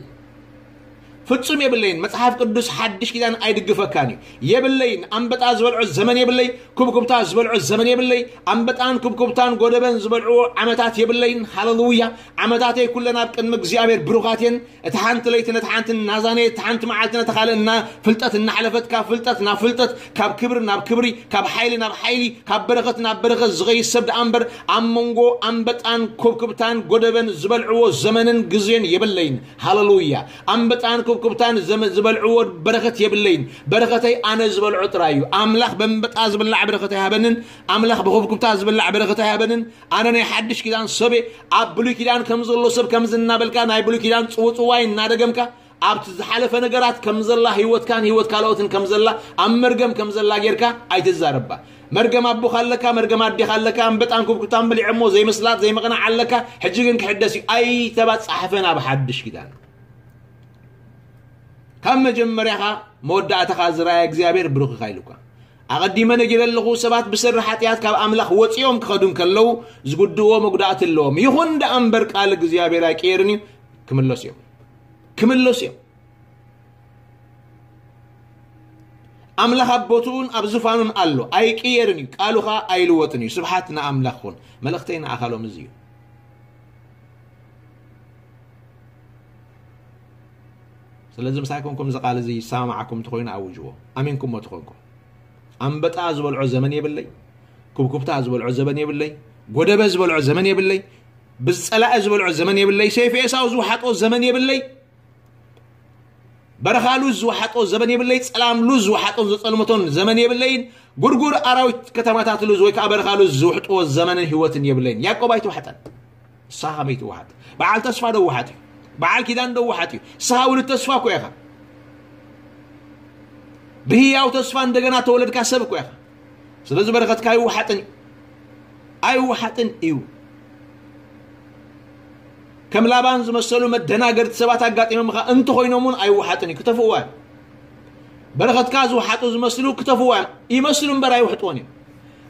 ፍጹም የብለይን። መጽሓፍ ቅዱስ ሓድሽ ኪዳን ኣይድግፈካን እዩ። የብለይን። ኣንበጣ ዝበልዖ ዘመን የብለይ። ኩብኩብታ ዝበልዖ ዘመን የብለይ። ኣንበጣን ኩብኩብታን ጎደበን ዝበልዕዎ ዓመታት የብለይን። ሃሌሉያ። ዓመታተይ ኩለን ኣብ ቅድሚ እግዚኣብሔር ብሩኻት እየን። እቲ ሓንቲ ለይቲ ነቲ ሓንቲ እናዛነየ፣ እቲ ሓንቲ መዓልቲ ነቲ ካልእ እና ፍልጠት እናሓለፈት፣ ካብ ፍልጠት ናብ ፍልጠት፣ ካብ ክብሪ ናብ ክብሪ፣ ካብ ሓይሊ ናብ ሓይሊ፣ ካብ በረኸት ናብ በረኸት ዝኸይድ ሰብ ደኣ እምበር፣ ኣብ መንጎ ኣንበጣን ኩብኩብታን ጎደበን ዝበልዕዎ ዘመንን ግዜን የብለይን። ሃሌሉያ። ኣንበጣን ኩብኩብታን ዘመ-፣ ዝበልዕዎ በረኸት የብለይን። በረኸተይ ኣነ ዝበልዖ ጥራይ እዩ። ኣምላኽ በንበጣ ዝብላዕ በረኸት ኣይሃበንን። ኣምላኽ ብኹብኩብታ ዝብላዕ በረኸት ኣይሃበንን። ኣነ ናይ ሓድሽ ኪዳን ሰብ እየ። ኣብ ብሉይ ኪዳን ከም ዘሎ ሰብ ከምዚ እናበልካ ናይ ብሉይ ኪዳን ጽውጽዋይ እናደገምካ ኣብቲ ዝሓለፈ ነገራት ከም ዘላ ህይወትካን ህይወት ካልኦትን ከም ዘላ ኣብ መርገም ከም ዘላ ጌርካ ኣይትዛረባ። መርገም ኣቦኻ ኣለካ፣ መርገም ኣዴኻ ኣለካ፣ ኣንበጣን ኩብኩብታን በሊዖሞ ዘይምስላት ዘይምቕናዕ ኣለካ። ሕጂ ግን ክሕደስ እዩ። ኣይተባጻሕፈን ኣብ ሓድሽ ኪዳን። ካብ መጀመርያኻ መወዳእታኻ ዝረኣየ እግዚኣብሔር ብሩኽ ኢኻ ኢሉካ። ኣቐዲመ ነጊረ ኣለኹ፣ ሰባት ብሰሪ ሓጢኣት ካብ ኣምላኽ ወጺኦም ክኸዱ እንከለዉ ዝጉድእዎ መጉዳእቲ ኣለዎም። ይኹን ደኣ እምበር ቃል እግዚኣብሔር ኣይቅየርን እዩ፣ ክምለሱ እዮም። ክምለሱ እዮም። ኣምላኽ ኣብ ቦትኡን ኣብ ዝፋኑን ኣሎ፣ ኣይቅየርን እዩ፣ ቃሉ ኸኣ ኣይልወጥን እዩ። ስብሓት ንኣምላኽ ኹን። መልእኽተይ ንኣኻ ሎም እዚ እዩ። ስለዚ ምሳይ ኮንኩም እዚ ቃል እዚ ይሰማማዓኩም እንተኾይኑ ኣውጅዎ። ኣሚንኩሞ ተኾንኩም። ኣንበጣ ዝበልዖ ዘመን የብለይ። ኩብኩብታ ዝበልዖ ዘመን የብለይ። ጎደበ ዝበልዖ ዘመን የብለይ። ብዝጸላኢ ዝበልዖ ዘመን የብለይ። ሰይፊ ኤሳው ዝወሓጦ ዘመን የብለይ። በረኻ ሉዝ ዝወሓጦ ዘመን የብለይ። ጸላም ሉዝ ዝወሓጦን ዘጸልመቶን ዘመን የብለይን። ጉርጉር ኣራዊት ከተማታት ሉዝ ወይ ከዓ በረኻ ሉዝ ዝውሕጥዎ ዘመንን ህይወትን የብለይን። ያዕቆብ ኣይተዋሕጠን። ንስኻ ከመይ ትወሓጥ? በዓል ተስፋ ዶ ወሓጥ እዩ? በዓል ኪዳን ዶ ወሓጥ እዩ? ንስኻ ውሉድ ተስፋ እኮ ኢኻ። ብህያው ተስፋ እንደገና ተወለድካ ሰብ እኮ ኢኻ። ስለዚ በረኸትካ ኣይወሓጥን እዩ። ኣይወሓጥን እዩ። ከም ላባን ዝመሰሉ መደናገርቲ ሰባት ኣጋጢሞምኻ እንተኾይኖም እውን ኣይወሓጥን እዩ። ክተፍእዋ እዮም። በረኸትካ ዝወሓጡ ዝመስሉ ክተፍእዋ እዮም። ይመስሉ እምበር ኣይውሕጥዎን እዮም።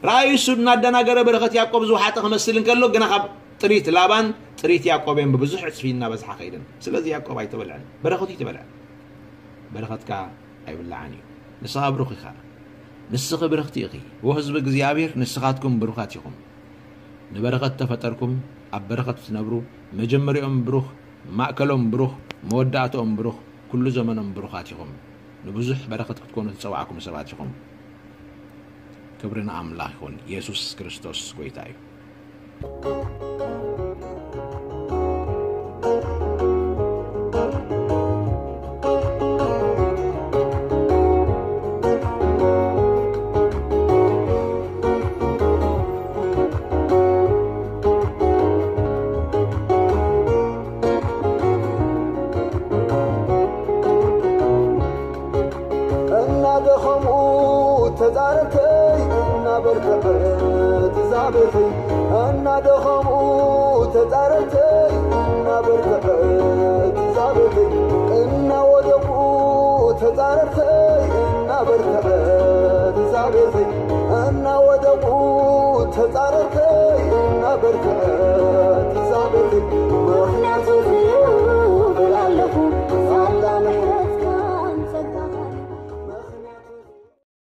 ራእዩ እሱ እናደናገረ በረኸት ያዕቆብ ዝወሓጠ ክመስል እንከሎ፣ ግና ካብ ጥሪት ላባን ጥሪት ያዕቆብ እዮም ብብዙሕ ዕጽፊ እናበዝሓ ከይደን። ስለዚ ያዕቆብ ኣይተበልዐን። በረኸቱ ይተበልዐ። በረኸትካ ኣይብላዕን እዩ። ንስኻ ብሩኽ ኢኻ። ንስኺ ብርኽቲ ኢኺ። ወህዝቢ እግዚኣብሔር ንስኻትኩም ብሩኻት ኢኹም። ንበረኸት ተፈጠርኩም፣ ኣብ በረኸት ትነብሩ፣ መጀመሪኦም ብሩኽ፣ ማእከሎም ብሩኽ፣ መወዳእትኦም ብሩኽ፣ ኩሉ ዘመኖም ብሩኻት ኢኹም። ንብዙሕ በረኸት ክትኮኑ ዝጸዋዕኩም ሰባት ኢኹም። ክብሪ ንኣምላኽ ይኹን። የሱስ ክርስቶስ ጎይታ እዩ። እናደኸሙ ተዛረብተይ እናበርትዐ ትዛበተይ እናደኸሙ ተዛረብተይ እናበርትዐ ትዛበተይ እናወደቁ ተዛረብተይ እና በርትዐ ትዛቤተይ እናወደቑ ተጻረርተይ እናበርትዐ